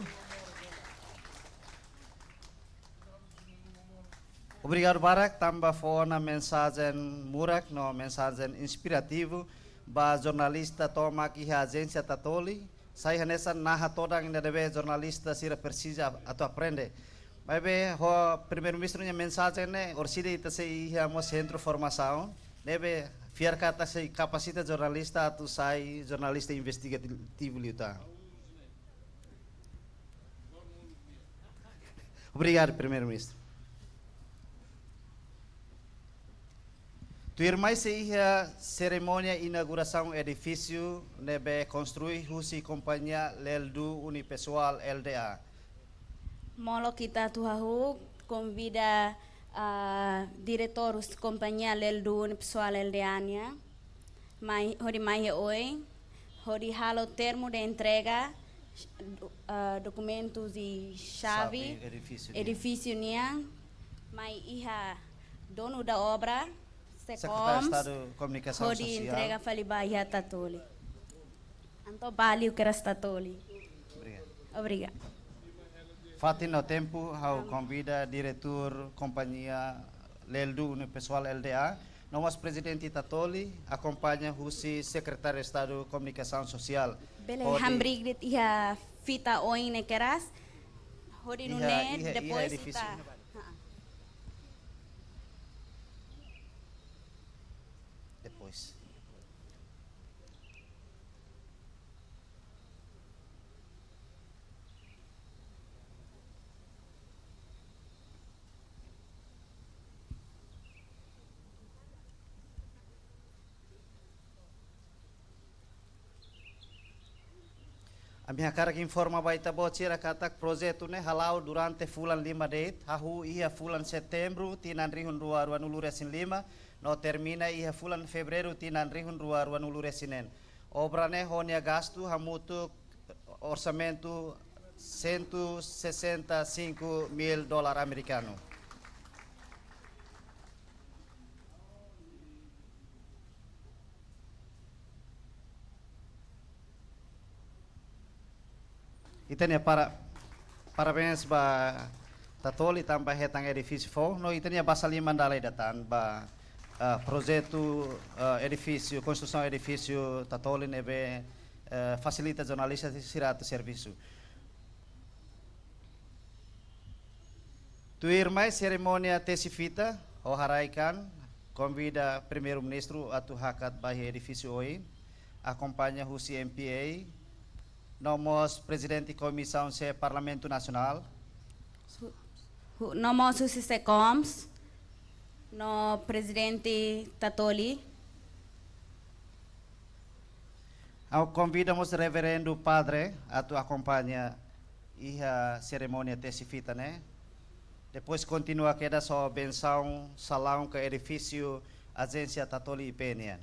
Obrigadu barak tanba fó ona mensajen murak no mensajen inspirativu ba jornalista tomak iha ajénsia Tatoli. Sai hanesan naha todan ida ne'ebé jornalista sira presiza atu aprende. Maibé ho Primeiru-Ministru nia mensajen ne'e, orsida ita sei iha mós sentru formasaun ne'ebé fiar katak sei kapasita jornalista atu sai jornalista investigativu liután. Obrigadu, Primeiru-Ministru. Tuirmai sei iha serimónia inaugurasaun edifísiu ne'ebé konstrui husi kompañia Leldu Unipessoal L D A. Molok ita atu hahú konvida, ah, diretór husi kompañia Leldu Unipessoal L D A nian mai, hodi mai iha oin, hodi halo termu de entrega, do-, ah, dokumentus de xave, xave edifísiu nian, edifísiu nian, mai iha donu da obra, Sekretáriu SECOMS, Estadu Komunikasaun hodi Sosiál, entrega fali ba iha Tatoli. Entaun, ba liu kedas Tatoli. Obrigadu. Obrigadu. Fatin no tempu, ha'u konvida diretór kompañia Leldu Unipessoal L D A, no mós prezidente Tatoli, akompaña husi Sekretáriu Estadu Komunikasaun Sosiál. Bele hodi hamriik de'it iha fita oin ne'e kedas. Hodi iha, nune'e, iha, iha depois edifísiu ita. Ne'ebá. Ha. Depois. Ami hakarak informa ba ita-boot sira katak projetu ne'e hala'o durante fulan lima de'it, hahú iha fulan Setembru tinan rihun rua ruanulu resin lima, no termina iha fulan Fevereiru tinan rihun rua ruanulu resin neen. Obra ne'e ho nia gastu hamutuk orsamentu cento sessenta e cinco mil dólar amerikanu. Ita-nia para-, parabéns ba Tatoli tanba hetan edifísiu foun, no ita-nia basa liman dala ida tan ba, ah, projetu, ah, edifísiu, konstrusaun edifísiu Tatoli ne'ebé, eh, fasilita jornalista sira atu servisu. Tuirmai serimónia tesi fita, ho haraik an, konvida Primeiru-Ministru atu hakat ba iha edifísiu oin, akompaña husi M P A, no mós Prezidente Komisaun C Parlamentu Nasionál. Hu-, hu-, no mós husi SECOMS, no Prezidente Tatoli. Ha'u konvida mós Reverendu Padre atu akompaña iha serimónia tesi fita ne'e. Depois kontinua kedas ho bensaun salaun ka edifísiu ajénsia Tatoli I P nian.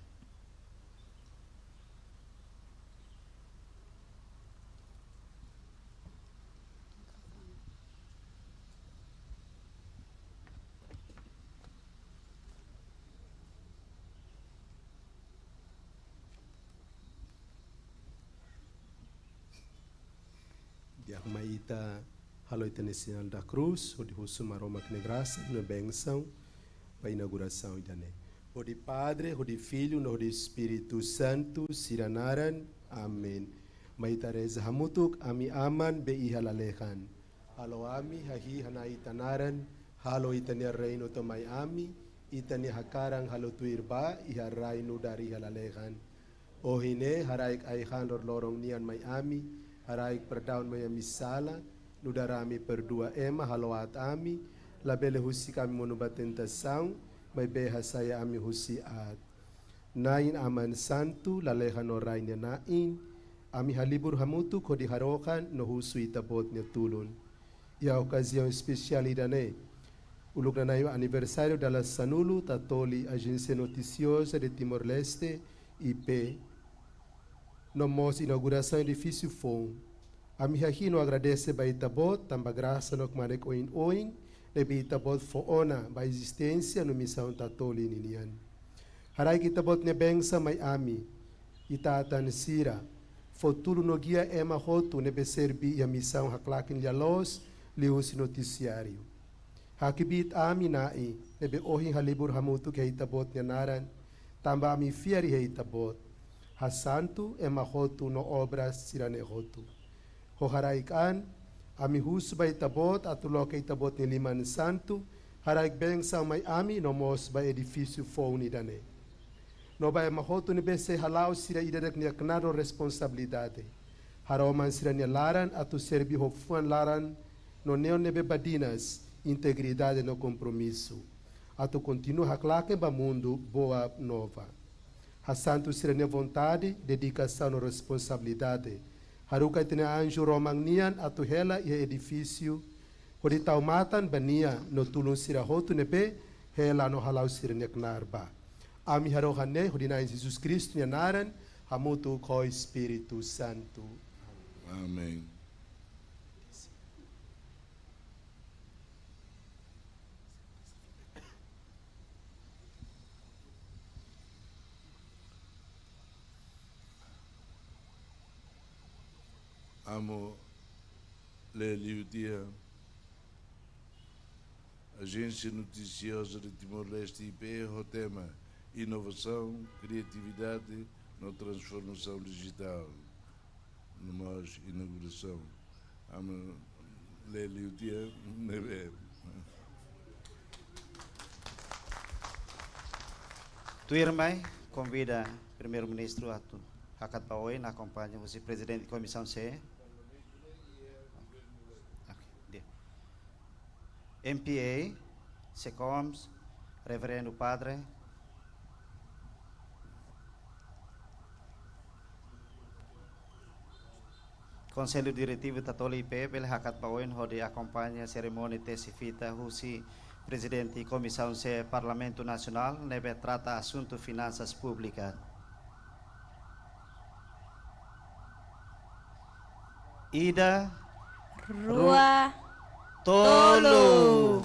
Di'ak, mai ita halo ita-nia sinál da krús, hodi husu Maromak nia grasa no bensaun ba inaugurasaun ida-ne'e. Hodi Padre, hodi Filho, no hodi Espíritu Santu sira naran. Amen. Mai ita reza hamutuk, Ami Aman be iha lalehan. Halo ami hahi'i hana'i ita naran, halo ita-nia reinu to'o mai ami, ita-nia hakarak halo tuir ba iha rai nu'udar iha lalehan. Ohin ne'e haraik ai-han loroloron nian mai ami, haraik perdaun mai ami sala, nu'udar ami perdua ema halo aat ami, labele husik ami monu ba tentasaun, maibé hasai ami husi aat. Na'i Aman Santu, lalehan no rai nia Na'i, ami halibur hamutuk hodi harohan no husu Ita-Boot nia tulun. Iha okaziaun espesiál ida-ne'e, uluk nanain aniversáriu dala sanulu Tatoli Agência Noticiosa de Timor-Leste, I P, no mós inaugurasaun edifísiu foun. Ami hahi'i no agradese ba Ita-Boot tanba grasa no kmanek oin-oin ne'ebé Ita-Boot fó ona ba ezisténsia no misaun Tatoli ninian. Haraik Ita-Boot nia bensaun mai ami, ita-atan sira, fó tulun no gia ema hotu ne'ebé serbí iha misaun haklaken lia-loos liuhusi notisiáriu. Hakbiit ami Na'i ne'ebé ohin halibur hamutuk iha Ita-Boot nia naran, tanba ami fiar iha Ita-Boot. Hasantu ema hotu no obras sira-ne'e hotu. Ho haraik an, ami husu ba Ita-Boot atu loke Ita-Boot nia liman santu haraik bensaun mai ami no mós ba edifísiu foun ida-ne'e. No ba ema hotu ne'ebé sei hala'o sira ida-idak nia knaar no responsabilidade. Haroman sira-nia laran atu serbí ho fuan laran no neon ne'ebé badinas, integridade no kompromisu, atu kontinua haklaken ba mundu boa nova. Hasantu sira-nia vontade, dedikasaun no responsabilidade. Haruka ita-nia anju roman nian atu hela iha edifísiu, hodi tau matan ba nia no tulun sira hotu ne'ebé hela no hala'o sira-nia knaar ba. Ami harohan ne'e hodi Na'i Jesus Kristu nia naran, hamutuk ho Espíritu Santu. Amen. Amo lee liu tiha Agência Noticiosa de Timor-Leste, I P, ho tema Inovasaun, Kriatividade no Transformasaun Dijitál. No mós inaugurasaun. Amo lee liu tiha ne'ebé. Tuirmai, konvida Primeiru-Ministru atu hakat ba oin, akompaña husi Prezidente Komisaun C. Oke, di'ak. M P A, SECOMS, Reverendu Padre, Konsellu Diretivu Tatoli I P bele hakat ba oin hodi akompaña serimónia tesi fita husi Prezidente Komisaun C Parlamentu Nasionál ne'ebé trata asuntu finansas públikas. Ida, rua, ru-, tolu. Tolu.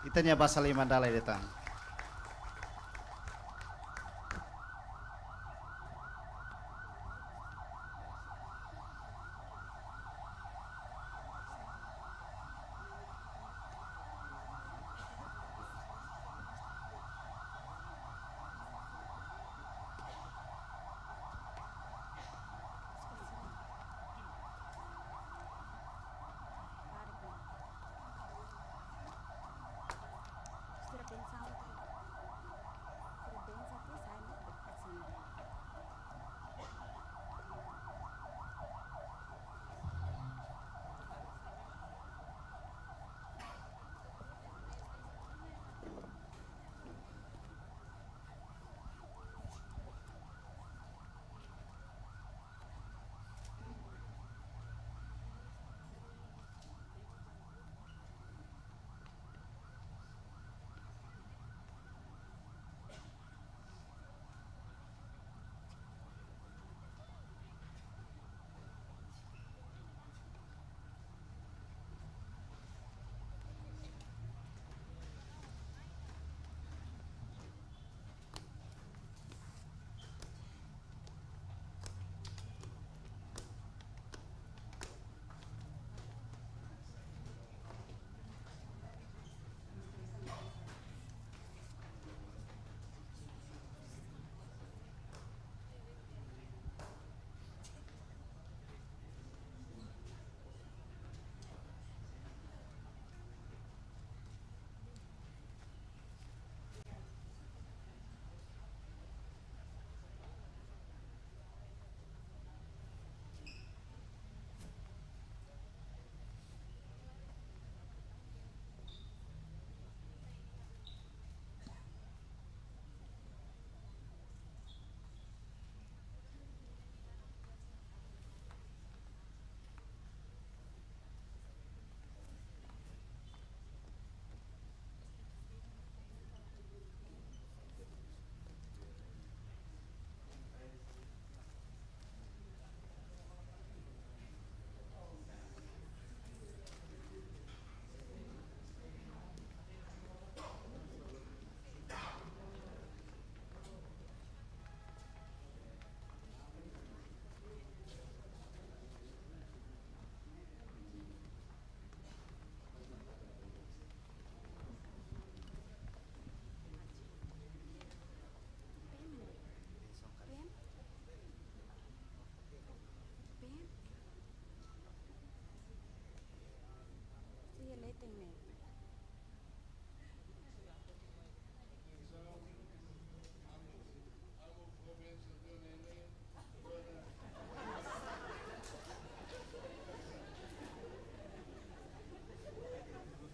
Ita-nia basa liman dala ida tan.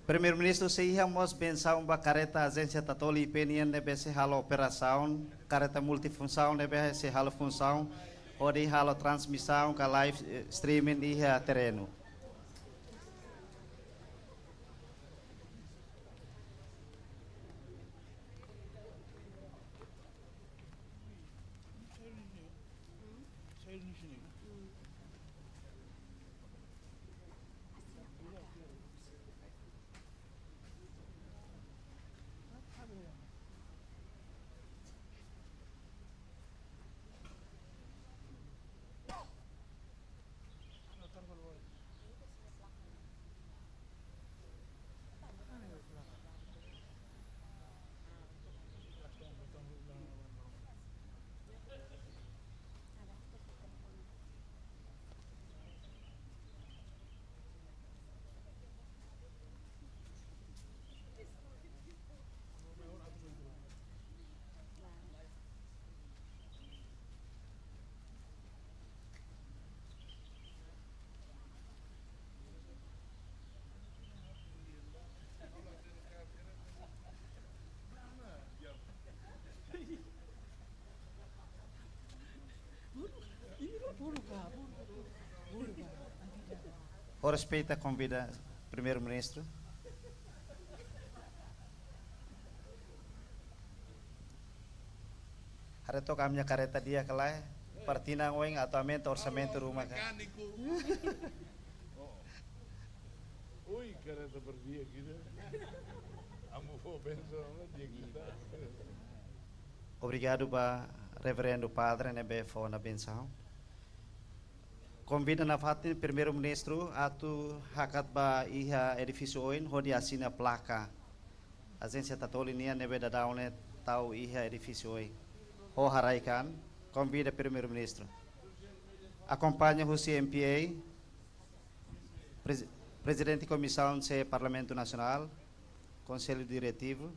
Primeiru-Ministru sei iha mós bensaun ba karreta Ajénsia Tatoli I P nian ne'ebé sei halo operasaun, karreta multifunsaun ne'ebé sei halo funsaun hodi halo transmisaun ka live, eh, streaming iha terrenu. Ho respeita, konvida Primeiru-Ministru. Haree took ami-nia karreta di'ak ka lae, para tinan oin atu aumenta orsamentu ruma ka. Mekániku. Oh. Ui, karreta para di'ak ida. Amu fó bensaun ona di'ak ida. Obrigadu ba Reverendu Padre ne'ebé fó ona bensaun. Konvida nafatin Primeiru-Ministru atu hakat ba iha edifísiu oin hodi asina plaka Ajénsia Tatoli nian ne'ebé daudaun ne'e tau iha edifísiu oin. Ho haraik-an, konvida Primeiru-Ministru. Akompaña husi M P A, Prez-, Prezidente Komisaun C Parlamentu Nasionál, Konsellu Diretivu,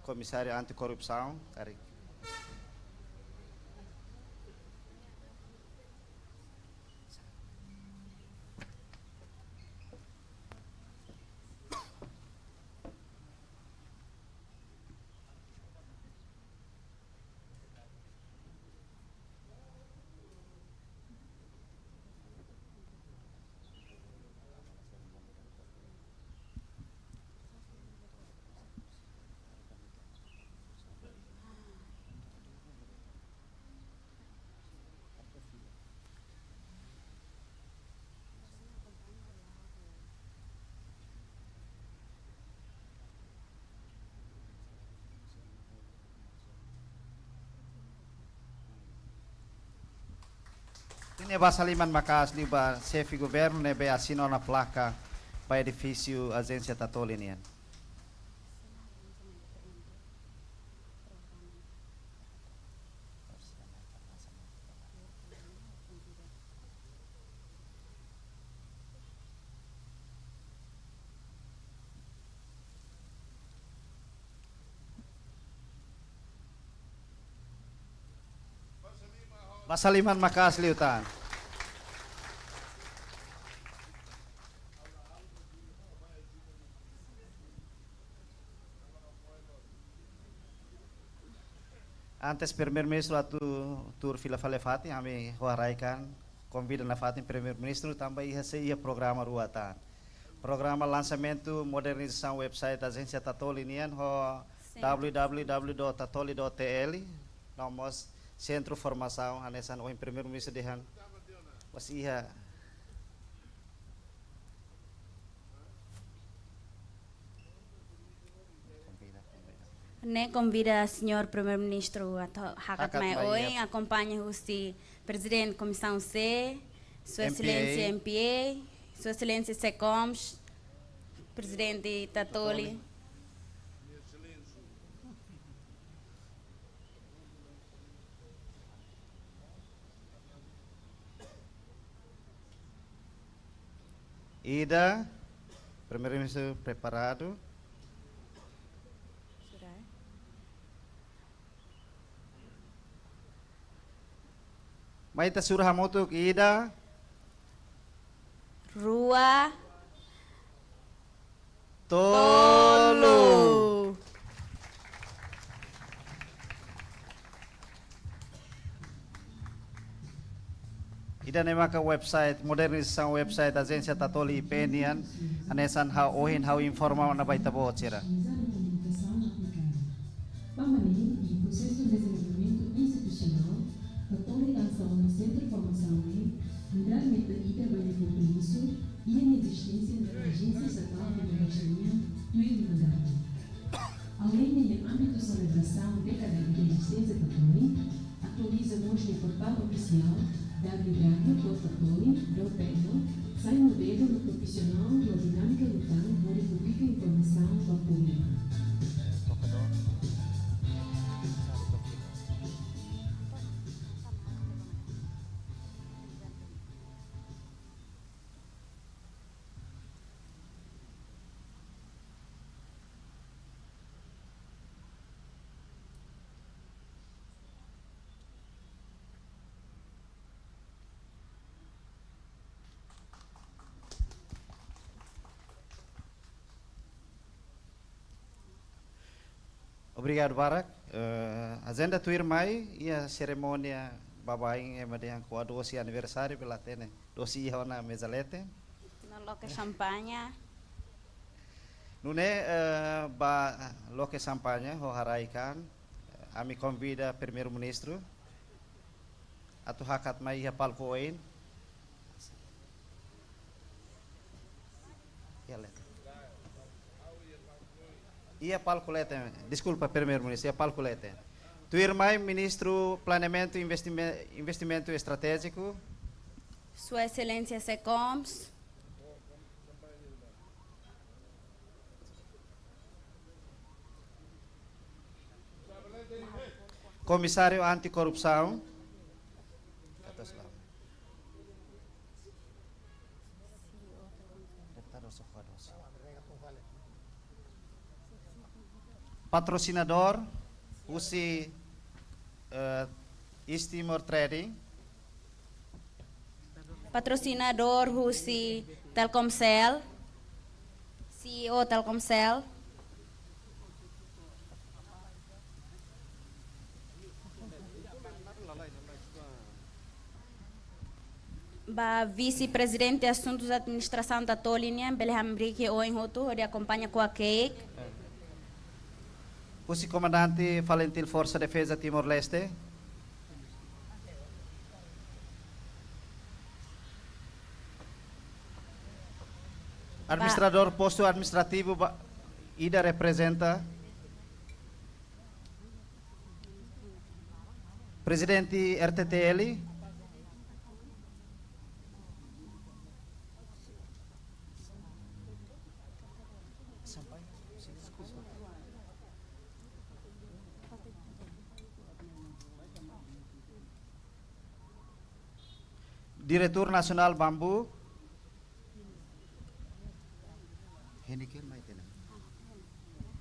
Komisáriu Antikorrupsaun, karik. Ita-nia basa liman maka'as liu ba Xefe Governu ne'ebé asina ona plaka ba edifísiu Ajénsia Tatoli nian. Basa liman maka'as liután. Antes Primeiru-Ministru atu tuur fila fali iha fatin, ami ho haraik-an konvida nafatin Primeiru-Ministru tanba iha sei iha programa rua tan. Programa lansamentu modernizasaun website Ajénsia Tatoli nian ho Sin. W W W dot tatoli dot T L, no mós sentru formasaun hanesan ohin Primeiru-Ministru dehan. Mós iha Ne'e konvida Señór Primeiru-Ministru atu hakat mai oin, akompaña husi Prezidente Komisaun C, Sua Exelénsia M P A, Sua Exelénsia Secoms, Prezidente Tatoli. Ida, Primeiru-Ministru preparadu. Sudah, eh? Mai ita sura hamutuk, ida, rua, tolu. Tolu. Ida-ne'e maka website, modernizasaun website Ajénsia Tatoli I P nian, hanesan ha'u ohin ha'u informa ona ba ita-boot sira. Ba maneira i prosesu dezenvolvimentu institusionál, Tatoli lansa ona sentru formasaun ne'e, nu'udar meta ida ba nia kompromisu, iha nia ezisténsia nu'udar ajénsia estatál de Bahia nian, tuir liman data. Aleinde nia ámbitu selebrasaun dékada de ezisténsia Tatoli, atualiza mós nia portál ofisiál, w w w ponto tatoli ponto p l, sai modelu no profisionál no dinámika liután hodi publika informasaun ba públiku. Obrigadu barak. Eh, ajenda tuirmai iha serimónia baibain ema dehan kua dosi aniversáriu bele hatene. Dosi iha ona meza leten. No loke xampaña. Nune'e, eh, ba loke xampaña ho haraik-an, eh, ami konvida Primeiru-Ministru atu hakat mai iha palku oin. Iha leten. Iha palku leten, deskulpa, Primeiru-Ministru, iha palku leten. Tuirmai Ministru Planeamentu Investime-, Investimentu Estratéjiku. Sua Exelénsia Secoms. Komisáriu Antikorrupsaun. Patrosinadór husi, eh, East Timor Trading. Patrosinadór husi Telkomcel, C E O Telkomcel. Ba Vise-Prezidente Asuntus Administrasaun Tatoli nian, bele hamriik oin hotu hodi akompaña kua-keik. Husi Komandante Falintil Forsa Defeza Timor-Leste. Administradór Postu Administrativu ba, ida reprezenta. Prezidente R T T L. Diretór Nasionál Bambu. Heineken mai tiha ona.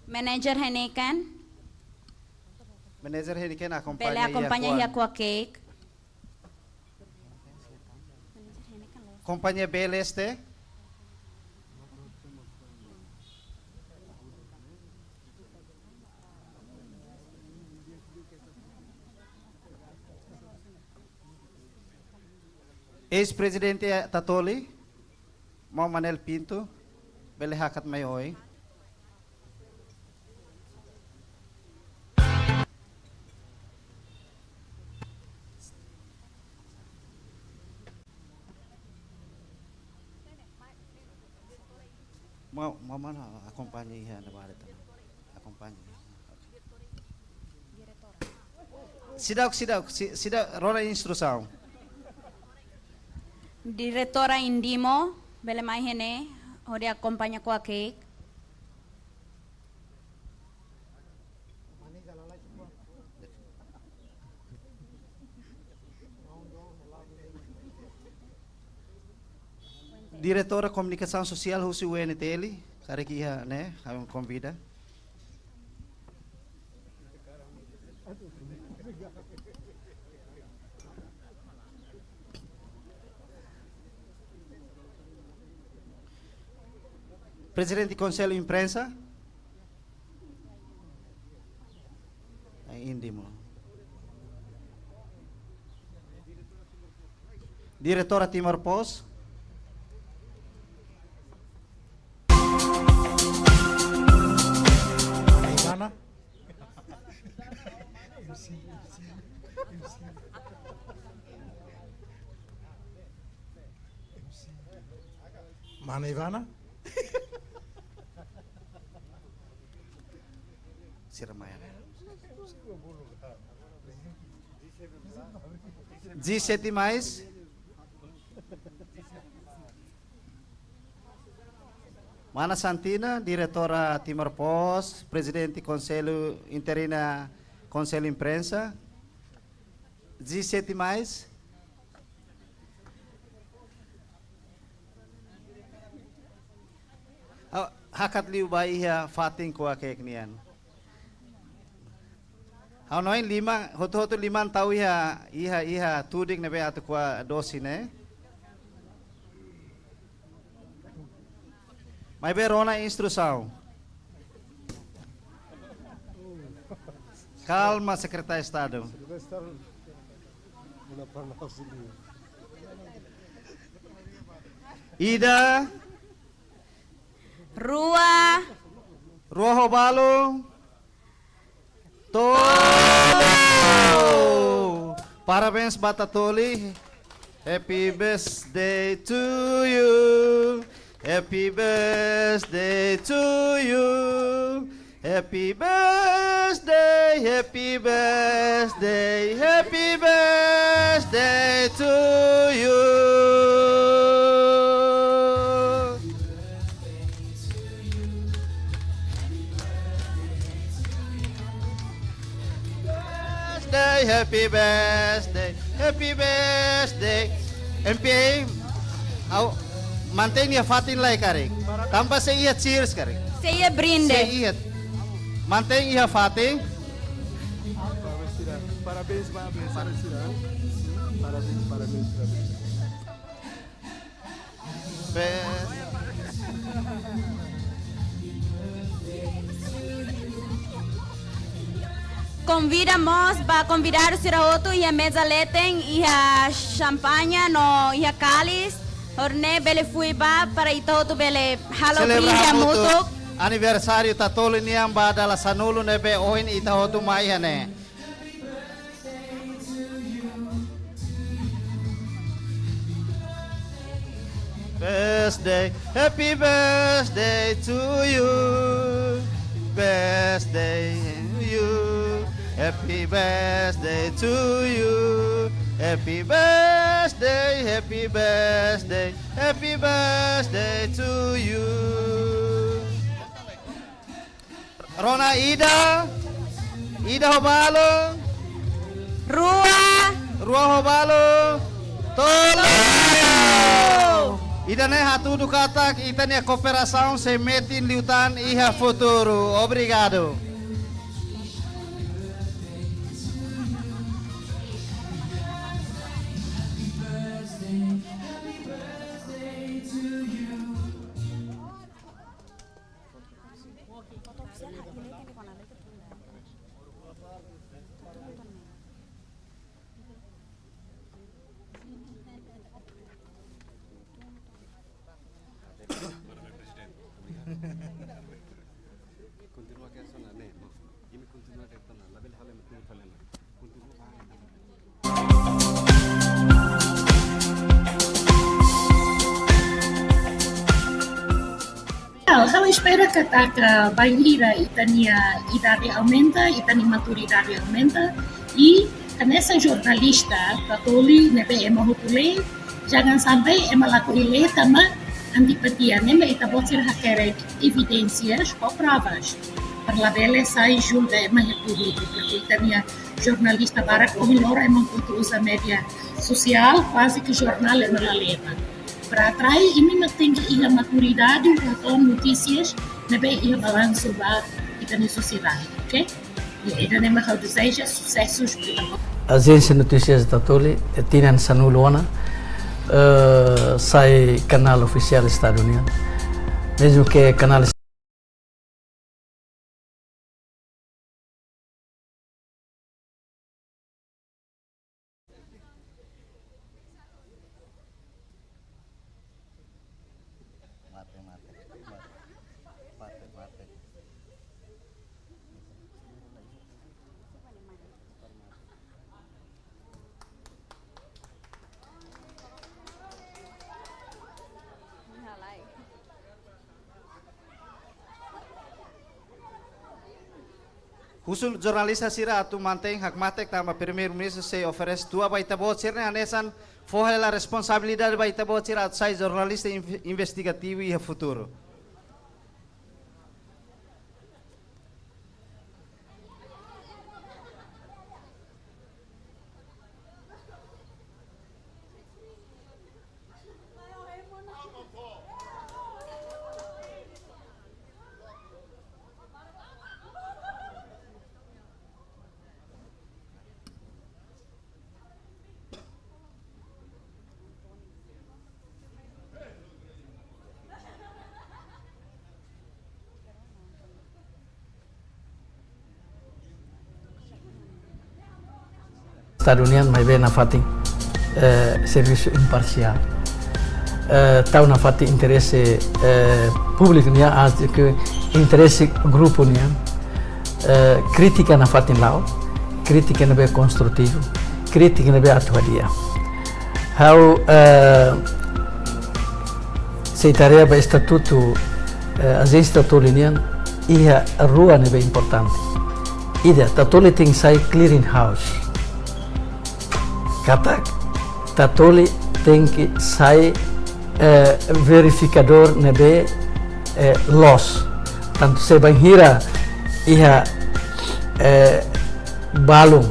Manajer Heineken. Manajer Heineken akompaña, bele akompaña iha kua-keik. Kompañia B L S T. Eis-prezidente Tatoli, Maun Manel Pinto, bele hakat mai oin. Maun, maun mana akompaña iha ne'ebá de'it. Akompaña. Seidauk, seidauk, sei-, seidauk, rona instrusaun. Diretora Indimo, bele mai iha ne'e, hodi akompaña kua-keik. Diretora Komunikasaun Sosiál husi U N T L. Karik iha ne'e, ha'u konvida Prezidente Konsellu Imprensa. Ai, indimo. Diretora Timor Post. Mana Ivana? Mana Ivana? Sira mai. G sete mais. Mana Santina, diretora Timor Post, prezidente Konsellu Interina, Konsellu Imprensa. G sete mais. Ah, hakat liu ba iha fatin kuak-ki'ik nian. Ha'u hanoin liman, hotu-hotu liman tau iha, iha, iha tudik ne'ebé atu ko'a dosi ne'e. Maibé rona instrusaun. Kalma, Sekretáriu Estadu. Ida. Rua. Rua ho balu. Tolu. Parabéns ba Tatoli. Happy birthday to you. Happy birthday to you. Happy birthday, happy birthday, happy birthday to you. Birthday, happy birthday, happy birthday. M P A, ha'u mantein iha fatin lai karik. Tanba sei iha cheers karik. Sei iha brinde. Sei iha. Mantein iha fatin. Parabéns, parabéns, parabéns, parabéns, parabéns, parabéns. Pes. Konvida mós ba konvidadu sira hotu iha meza leten, iha xampaña no iha kalis, hodi nune'e bele fui ba para ita hotu bele halo brinde hamutuk. Selebra hamutuk aniversáriu Tatoli nian ba dala sanulu ne'ebé ohin ita hotu mai iha ne'e. Birthday, happy birthday to you. Birthday to you. Happy birthday to you. Happy birthday, happy birthday, happy birthday to you. Rona ida, ida ho balu. Rua. Rua ho balu. Tolu. Tolu. Ida-ne'e hatudu katak ita-nia kooperasaun sei metin liután iha futuru. Obrigadu. Kontinua ke sana ne, mo. Imi kontinua ke sana, labele halo metu falen. Ha'u espera katak bainhira ita-nia idade aumenta, ita-nia maturidade aumenta, i hanesan jornalista Tatoli ne'ebé ema hotu leet, jangan sampai ema lakohi lee tanba antipatia, ne'e mak ita-boot sira hakerek evidénsias ou provas. Para labele sai julga ema iha públiku, porque ita-nia jornalista barak ohin loron ema hotu uza média sosiál, kuaze ke jornál ema la lee. Para atrai, imi mak tenke iha maturidade para hato'o notísias ne'ebé iha balansu ba ita-nia sosiedade, oke? Ya, ida-ne'e mak ha'u dezeja susesu. Ajénsia Notísias Tatoli, eh, tinan sanulu ona, eh, sai kanál ofisiál Estadu nian. Mezmu ke kanál Husu jornalista sira atu mantein hakmatek tanba Primeiru-Ministru sei oferese tua ba ita-boot sira-ne'e, hanesan fó hela responsabilidade ba ita-boot sira atu sai jornalista inv-, investigativu iha futuru. Estadu nian maibé nafatin, eh, servisu imparsiál. Eh, tau nafatin interese, eh, públiku nian, até ke interese grupu nian. Eh, krítika nafatin la'o, krítika ne'ebé konstrutivu, krítika ne'ebé atu hadi'a. Ha'u, eh, sei tarea ba estatutu, eh, ajénsia Tatoli nian iha rua ne'ebé importante. Ida, Tatoli tenke sai clearing house. Katak, Tatoli tenke sai, eh, verifikadór ne'ebé, eh, loos. Tantu se bainhira iha, eh, balun,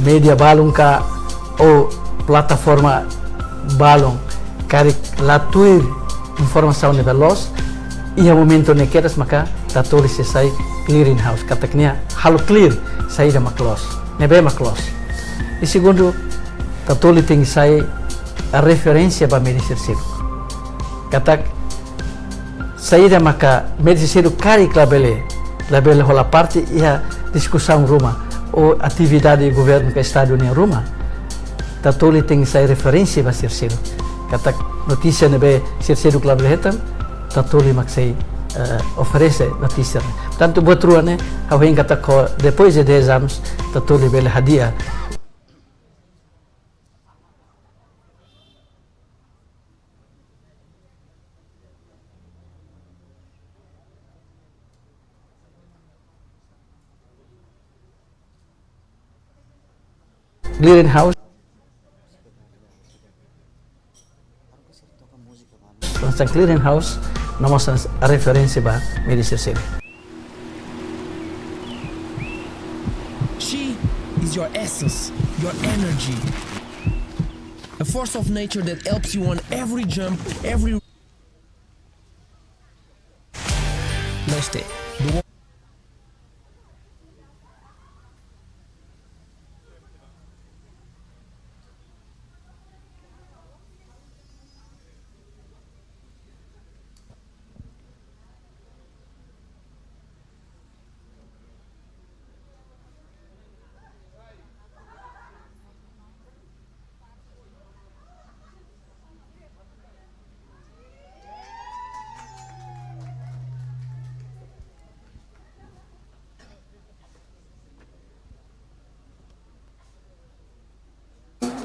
média balun ka ou plataforma balun karik la tuir informasaun ne'ebé loos, iha momentu ne'e kedas maka Tatoli sei sai clearing house, katak nia halo clear saida mak loos, ne'ebé mak loos. I segundu, Tatoli tenke sai referénsia ba média sira seluk. Katak saida maka média sira seluk karik labele, labele hola parte iha diskusaun ruma ou atividade governu ka estadu nian ruma, Tatoli tenke sai referénsia ba sira seluk. Katak notísia ne'ebé sira seluk labele hetan, Tatoli mak sei, eh, oferese notísia. Tantu buat rua ne'e, ha'u hein katak ho, depois de dez anos, Tatoli bele hadi'a. Clearing house. Hanesan clearing house, no mós hanesan referénsia ba média sira seluk. She is your essence, your energy. A force of nature that helps you on every jump, every Leste. The wo-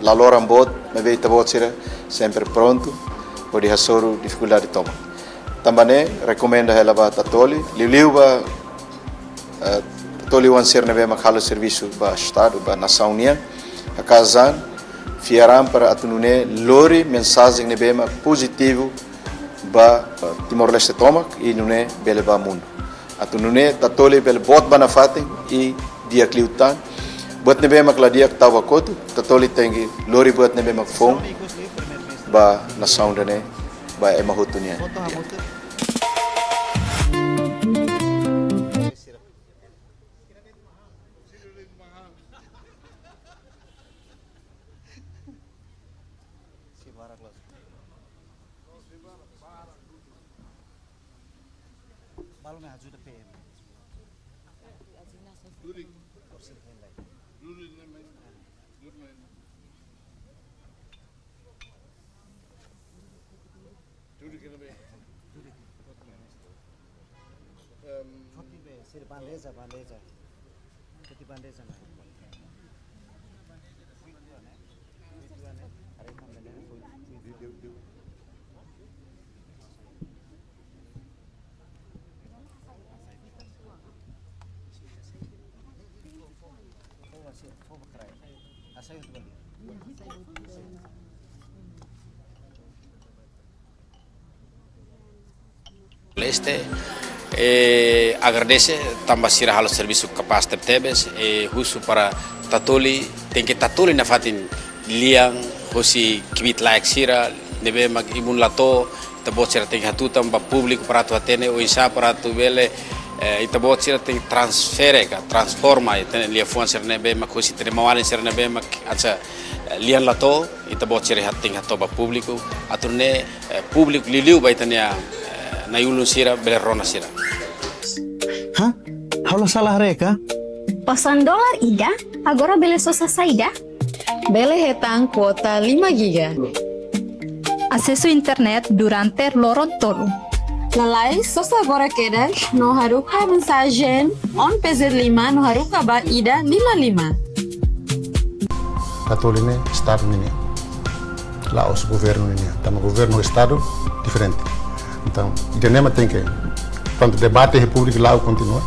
La loran boot, maibé ita-boot sira sempre prontu hodi hasoru difikuldade tomak. Tanba ne'e, rekomenda hela ba Tatoli, liuliu ba, eh, Tatoli-oan sira ne'ebé mak halo servisu ba Estadu, ba nasaun nian, hakaas an, fiar an para atu nune'e lori mensajen ne'ebé mak pozitivu ba, eh, Timor-Leste tomak i nune'e bele ba mundu. Atu nune'e Tatoli bele boot ba nafatin i di'ak liután. Buat ne'ebé mak la di'ak tau ba kotuk, Tatoli tenke lori buat ne'ebé mak foun. ba nasaun ida-ne'e, ba ema hotu nian. Tudu kena be. Em, foti be, sira bandeja, bandeja. Foti bandeja mai. Foti dua, né? Foti dua, né? Are também, né? Foti, foti dua. Leste, eh, agradese tanba sira halo servisu kapás tebetebes, eh, husu para Tatoli, tenke Tatoli nafatin lian hosi kbiit-laek sira ne'ebé mak ibun la to'o, ita-boot sira tenke hatutan ba públiku para atu hatene, oinsá para atu bele, eh, ita-boot sira tenke transfere ka transforma ita-nia liafuan sira ne'ebé mak hosi ita-nia maun-alin sira ne'ebé mak hanesan, eh, lian la to'o, ita-boot sira tenke hato'o ba públiku, atu nune'e, eh, públiku liuliu ba ita-nia, eh, na'i-ulun sira bele rona sira. Hah? Ha'u la sala haree ka? Osan dolar ida, agora bele sosa saida? Bele hetan kuota lima giga. Asesu internet durante loron tolu. Lalais, sosa agora kedas no haruka mensajen on P Z lima no haruka ba ida lima lima. Tatoli ne'e Estadu nian. La'ós governu nian. Tanba governu ho Estadu diferente. Entaun, ida-ne'e mak tenke, kuandu debate iha públiku la'o kontinua.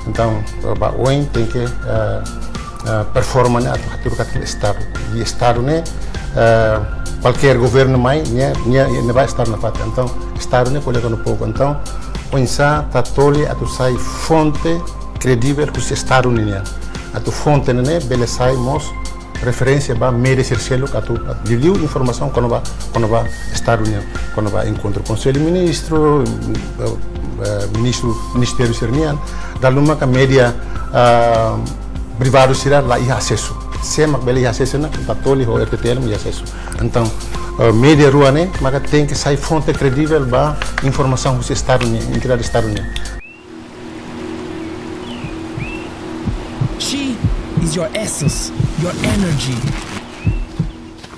Entaun, ba oin tenke, eh, eh, performa ne'e atu hatudu katak Estadu. I Estadu ne'e, eh, kualkér governu mai, nia, nia, nia ba Estadu nafatin. Entaun, Estadu ne'e ko'alia kona-ba povu. Entaun, oinsá Tatoli atu sai fonte kredivel husi Estadu nian. Atu fonte ne'e bele sai mós referénsia ba média sira seluk atu, atu liuliu informasaun kona-ba, kona-ba Estadu nian, kona-ba enkontru Konsellu Ministru, eh, eh, ministru, ministériu sira-nian, dala ruma ka média, ah, privadu sira la iha asesu. Sé mak bele iha asesu ona, Tatoli ho R T T L mak iha asesu. Entaun, eh, média rua ne'e maka tenke sai fonte kredivel ba informasaun husi Estadu nian, entidade Estadu nian. She is your essence, your energy.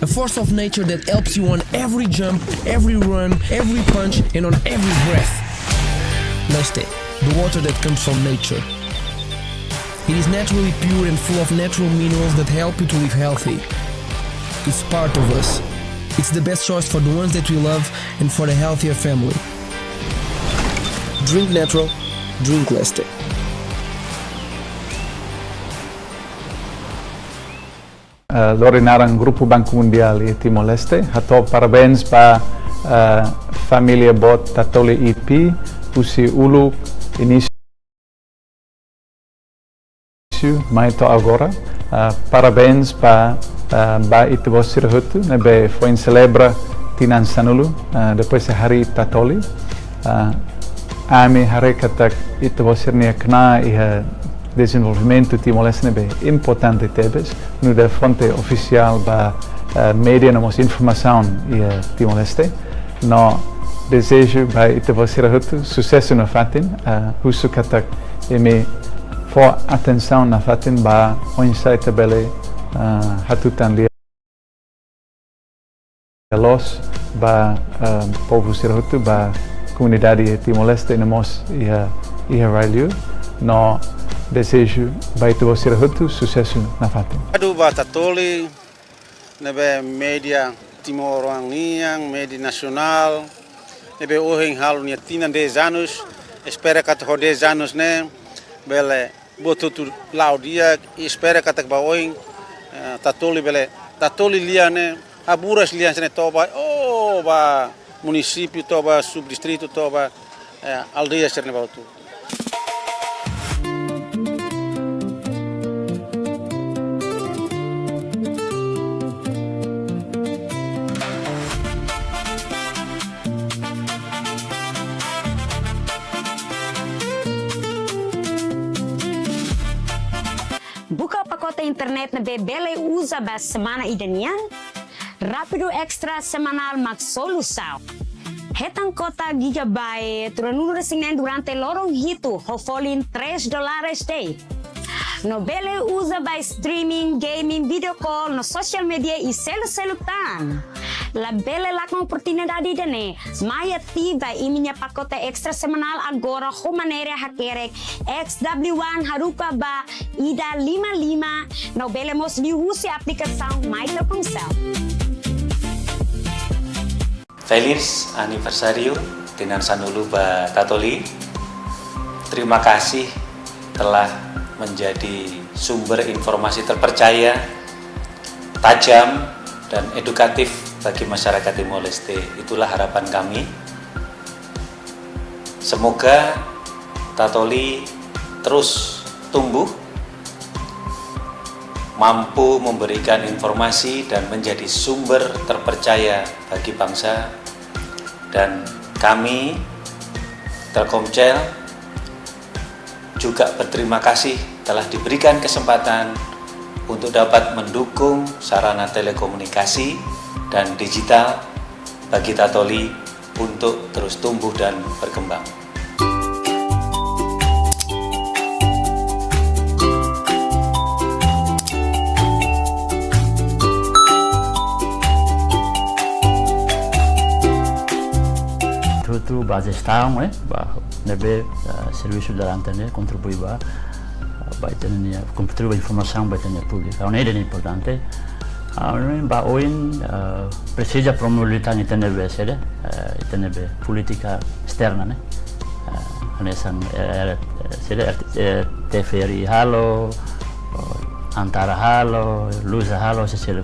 A force of nature that helps you on every jump, every run, every punch, and on every breath. Leste, the water that comes from nature. It is naturally pure and full of natural minerals that help you to live healthy. It's part of us. It's the best choice for the ones that we love and for a healthier family. Drink natural, drink Leste. Eh, lori naran Grupu Banku Mundiál iha Timor-Leste, hato'o parabéns ba, eh, família boot Tatoli I P, husi uluk inísiu mai to'o agora. Ah, parabéns ba, ah, ba ita-boot sira hotu ne'ebé foin selebra tinan sanulu, ah, depois de harii Tatoli. Ah, ami haree katak ita-boot sira-nia knaar iha dezenvolvimentu Timor-Leste ne'ebé importante tebes, nu'udar fonte ofisiál ba, ah, média no mós informasaun iha Timor-Leste. No dezeju ba ita-boot sira hotu susesu nafatin, ah, husu katak imi fó atensaun nafatin ba oinsá ita bele, ah, hatutan lia loos ba, ah, povu sira hotu, ba komunidade iha Timor-Leste no mós iha, iha rai-liur. No dezeju ba ita-boot sira hotu susesu nafatin. Adu ba Tatoli, ne'ebé média timoroan nian, média nasionál, ne'ebé ohin halo nia tinan dez anos, espera katak ho dez anos ne'e bele buat hotu la'o di'ak, i espera katak ba oin, eh, Tatoli bele, Tatoli lian ne'e, haburas lian sira-ne'e to'o ba, oh, ba munisípiu, to'o ba subdistritu, to'o ba, eh, aldeia sira-ne'e ba hotu. Internet ne'ebé bele uza ba semana ida nian, Rápidu Extra semanál mak solusaun. Hetan kuota gigabyte ruanulu-resin-neen durante loron hitu, ho folin três dólares de'it. No bele uza ba streaming, gaming, video call, no social media i seluk-seluk tan. Labele lakon oportunidade ida-ne'e, mai ativu imi-nia pakote extra semanál agora ho maneira hakerek X W one haruka ba ida lima lima, no bele mós liuhusi aplikasaun My Telkomcel. Feliz aniversário, tinan sanulu ba Tatoli. Terima kasih telah menjadi sumber informasi terpercaya, tajam, dan edukatif bagi masyarakat Timor Leste. Itulah harapan kami. Semoga Tatoli terus tumbuh, mampu memberikan informasi dan menjadi sumber terpercaya bagi bangsa. Dan kami, Telkomcel, juga berterima kasih telah diberikan kesempatan untuk dapat mendukung sarana telekomunikasi dan digital bagi Tatoli untuk terus tumbuh dan berkembang. Tutu ba jestaun, eh, ba ne'ebé, eh, servisu durante ne'e kontribui ba, eh, ba ita-nia, kontribui ba informasaun ba ita-nia públiku. Ha'u hanoin ne'e importante. Ha'u hanoin ba oin, eh, presiza promove tan ita-nia be sede, eh, ita-nia be polítika esterna ne'e. Eh, hanesan, eh, eh, sede, eh, T V R I halo, oh, Antara halo, Lusa halo, sesel.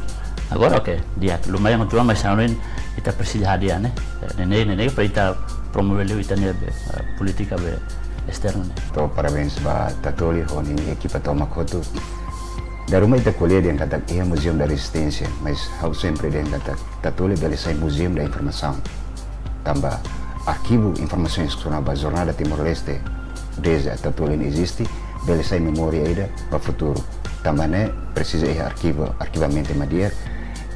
Agora, oke, di'ak, lumayan uitoan, mas ha'u hanoin ita presiza hadi'a ne'e. Eh, ne'e, ne'e, ne'e para ita promove liu ita-nia be, eh, polítika be esterna ne'e. Hato'o parabéns ba Tatoli ho ninia ekipa tomak hotu. Dala ruma ita ko'alia dehan katak iha Museum da Resistência, mas ha'u sempre dehan katak Tatoli bele sai Museum da Informação. Tanba arkivu informasaun kona-ba Jornada Timor-Leste, dezde Tatoli eziste, bele sai memória ida ba futuru. Tanba ne'e presiza iha arkivu, arkivamentu mak di'ak,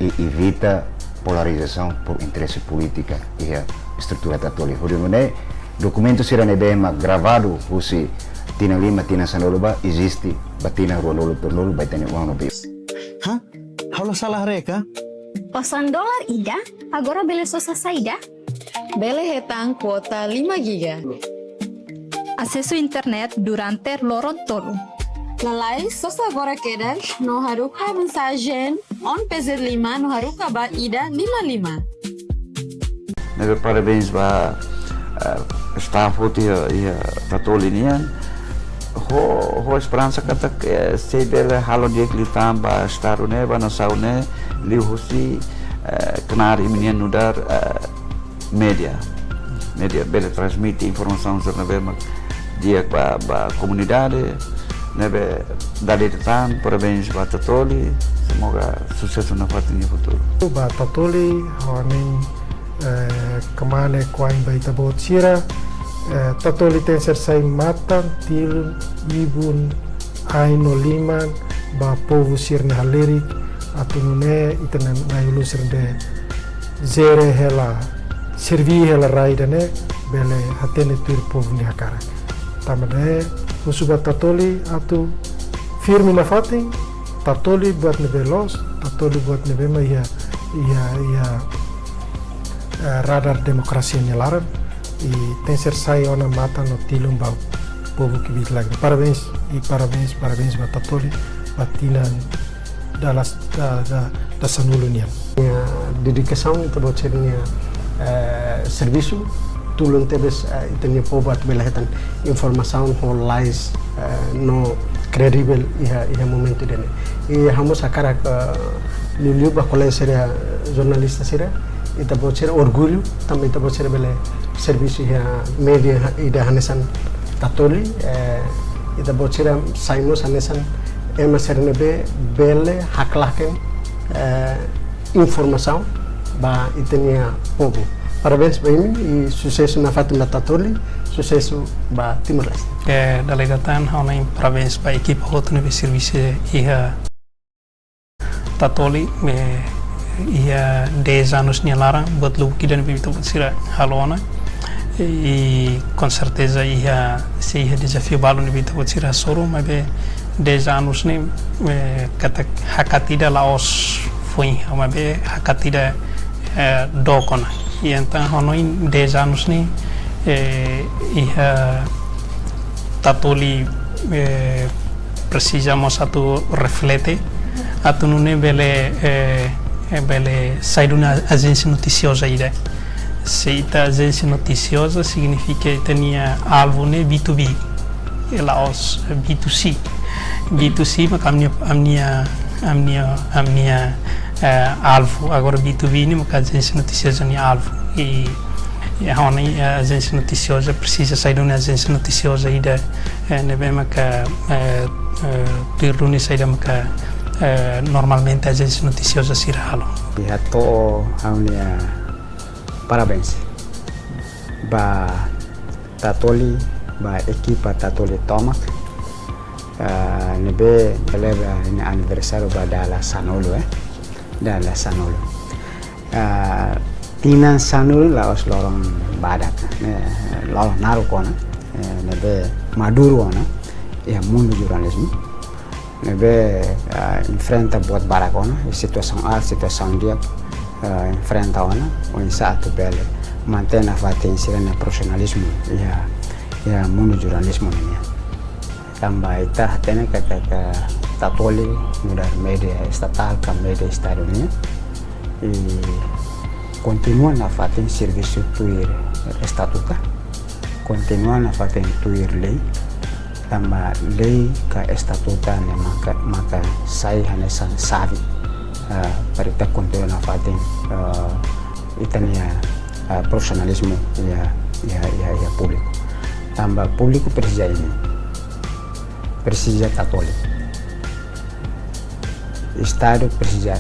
i evita polarizasaun por interese polítika iha estrutura Tatoli. Hodi nune'e, dokumentu sira ne'ebé mak gravadu husi tinan lima, tinan sanulu ba, eziste ba tinan ruanulu tolunulu ba ita-nia oan no biin. Hah? Ha'u la sala haree ka? Osan dolar ida, agora bele sosa saida? Bele hetan kuota lima giga. Asesu internet durante loron tolu. Lalais, sosa agora kedas, no haruka mensajen, on P Z lima, no haruka ba ida lima lima. Ne'ebé parabéns ba, eh, staff hotu iha, iha Tatoli nian. Ho, ho esperansa katak, eh, sei bele halo di'ak liután ba estadu ne'e, ba nasaun ne'e, liuhusi, eh, knaar imi-nian nu'udar, eh, média. Média bele transmite informasaun sira ne'ebé mak di'ak ba, ba komunidade, ne'ebé dala ida tan, parabéns ba Tatoli, semoga susesu nafatin iha futuru. Ba Tatoli, ha'u hanoin, eh, kmane kuain ba ita-boot sira, eh, Tatoli tenke ser sai matan, tilun, ibun, ain no liman, ba povu sira-nia halerik, atu nune'e ita-nia na'i-ulun sira ne'ebé jere hela, serví hela rai ida-ne'e, bele hatene tuir povu nia hakarak. Tanba ne'e, husu ba Tatoli atu firme nafatin, Tatoli buat ne'ebé loos, Tatoli buat ne'ebé mak iha, iha, iha, eh, radar demokrasia nia laran, i tenke ser sai ona matan no tilun ba povu kbiit-lakbir. Parabéns, i parabéns, parabéns ba Tatoli, ba tinan dala, da, da, dala sanulu nian. Nia dedikasaun ita-boot sira-nia, eh, servisu, tulun tebes, eh, ita-nia povu atu bele hetan informasaun ho lalais, eh, no kredivel iha, iha momentu ida-ne'e. I ha'u mós hakarak, eh, liuliu ba kolega sira, eh, jornalista sira, ita-boot sira orgullu, tanba ita-boot sira bele servisu iha média ha-, ida hanesan Tatoli, eh, ita-boot sira sai mós hanesan ema sira ne'ebé bele haklaken, eh, informasaun ba ita-nia povu. Parabéns ba imi i susesu nafatin ba Tatoli, susesu ba Timor-Leste. Eh, dala ida tan ha'u hanoin parabéns ba ekipa hotu ne'ebé servisu iha Tatoli, eh, iha dez anos nia laran, buat lubuk ida ne'ebé ita-boot sira halo ona. I com certeza iha, sei iha dezafiu balun ne'ebé ita-boot sira hasoru, maibé dez anos ne'e, eh, katak hakat ida la'ós foin, maibé hakat ida, eh, dook ona. I entaun, ho hanoin dez anos ne'e, eh, iha Tatoli, eh, presiza mós atu reflete, atu nune'e bele, eh, eh, bele sai duni ajénsia notisioza ida. Se ita ajénsia notisioza, signifika ita-nia alvu ne'e B two B. I la'ós B two C. B two C maka ami-nia, ami-nia, ami-nia, ami-nia, eh, alvu. Agora B two B ne'e maka ajénsia notisioza nia alvu. I, i ho hanoin, eh, ajénsia notisioza presiza sai duni ajénsia notisioza ida, eh, ne'ebé maka, eh, eh, tuir duni saida maka, eh, normalmente ajénsia notisioza sira halo. I hato'o ha'u-nia parabéns ba Tatoli, ba ekipa Tatoli tomak, ah, ne'ebé selebra nia aniversáriu ba dala sanulu, eh. Dala sanulu. Ah, tinan sanulu la'ós loron badak, ne'e, loron naruk ona, eh, ne'ebé maduru ona iha mundu jornalizmu. Ne'ebé, ah, enfrenta buat barak ona, i situasaun aat, situasaun di'ak, ah, enfrenta ona, oinsá atu bele mantein nafatin sira-nia profisionalizmu iha, iha mundu jornalizmu nian. Tanba ita hatene katak Tatoli nu'udar média estatál ka média Estadu nian, i kontinua nafatin servisu tuir estatutu, kontinua nafatin tuir lei, tanba lei ka estatutu ne'e maka, maka sai hanesan xave, eh, para ita kontinua nafatin, eh, ita-nia, eh, profisionalizmu iha, iha, iha, iha públiku. Tanba públiku presiza imi, presiza Tatoli. Estadu presiza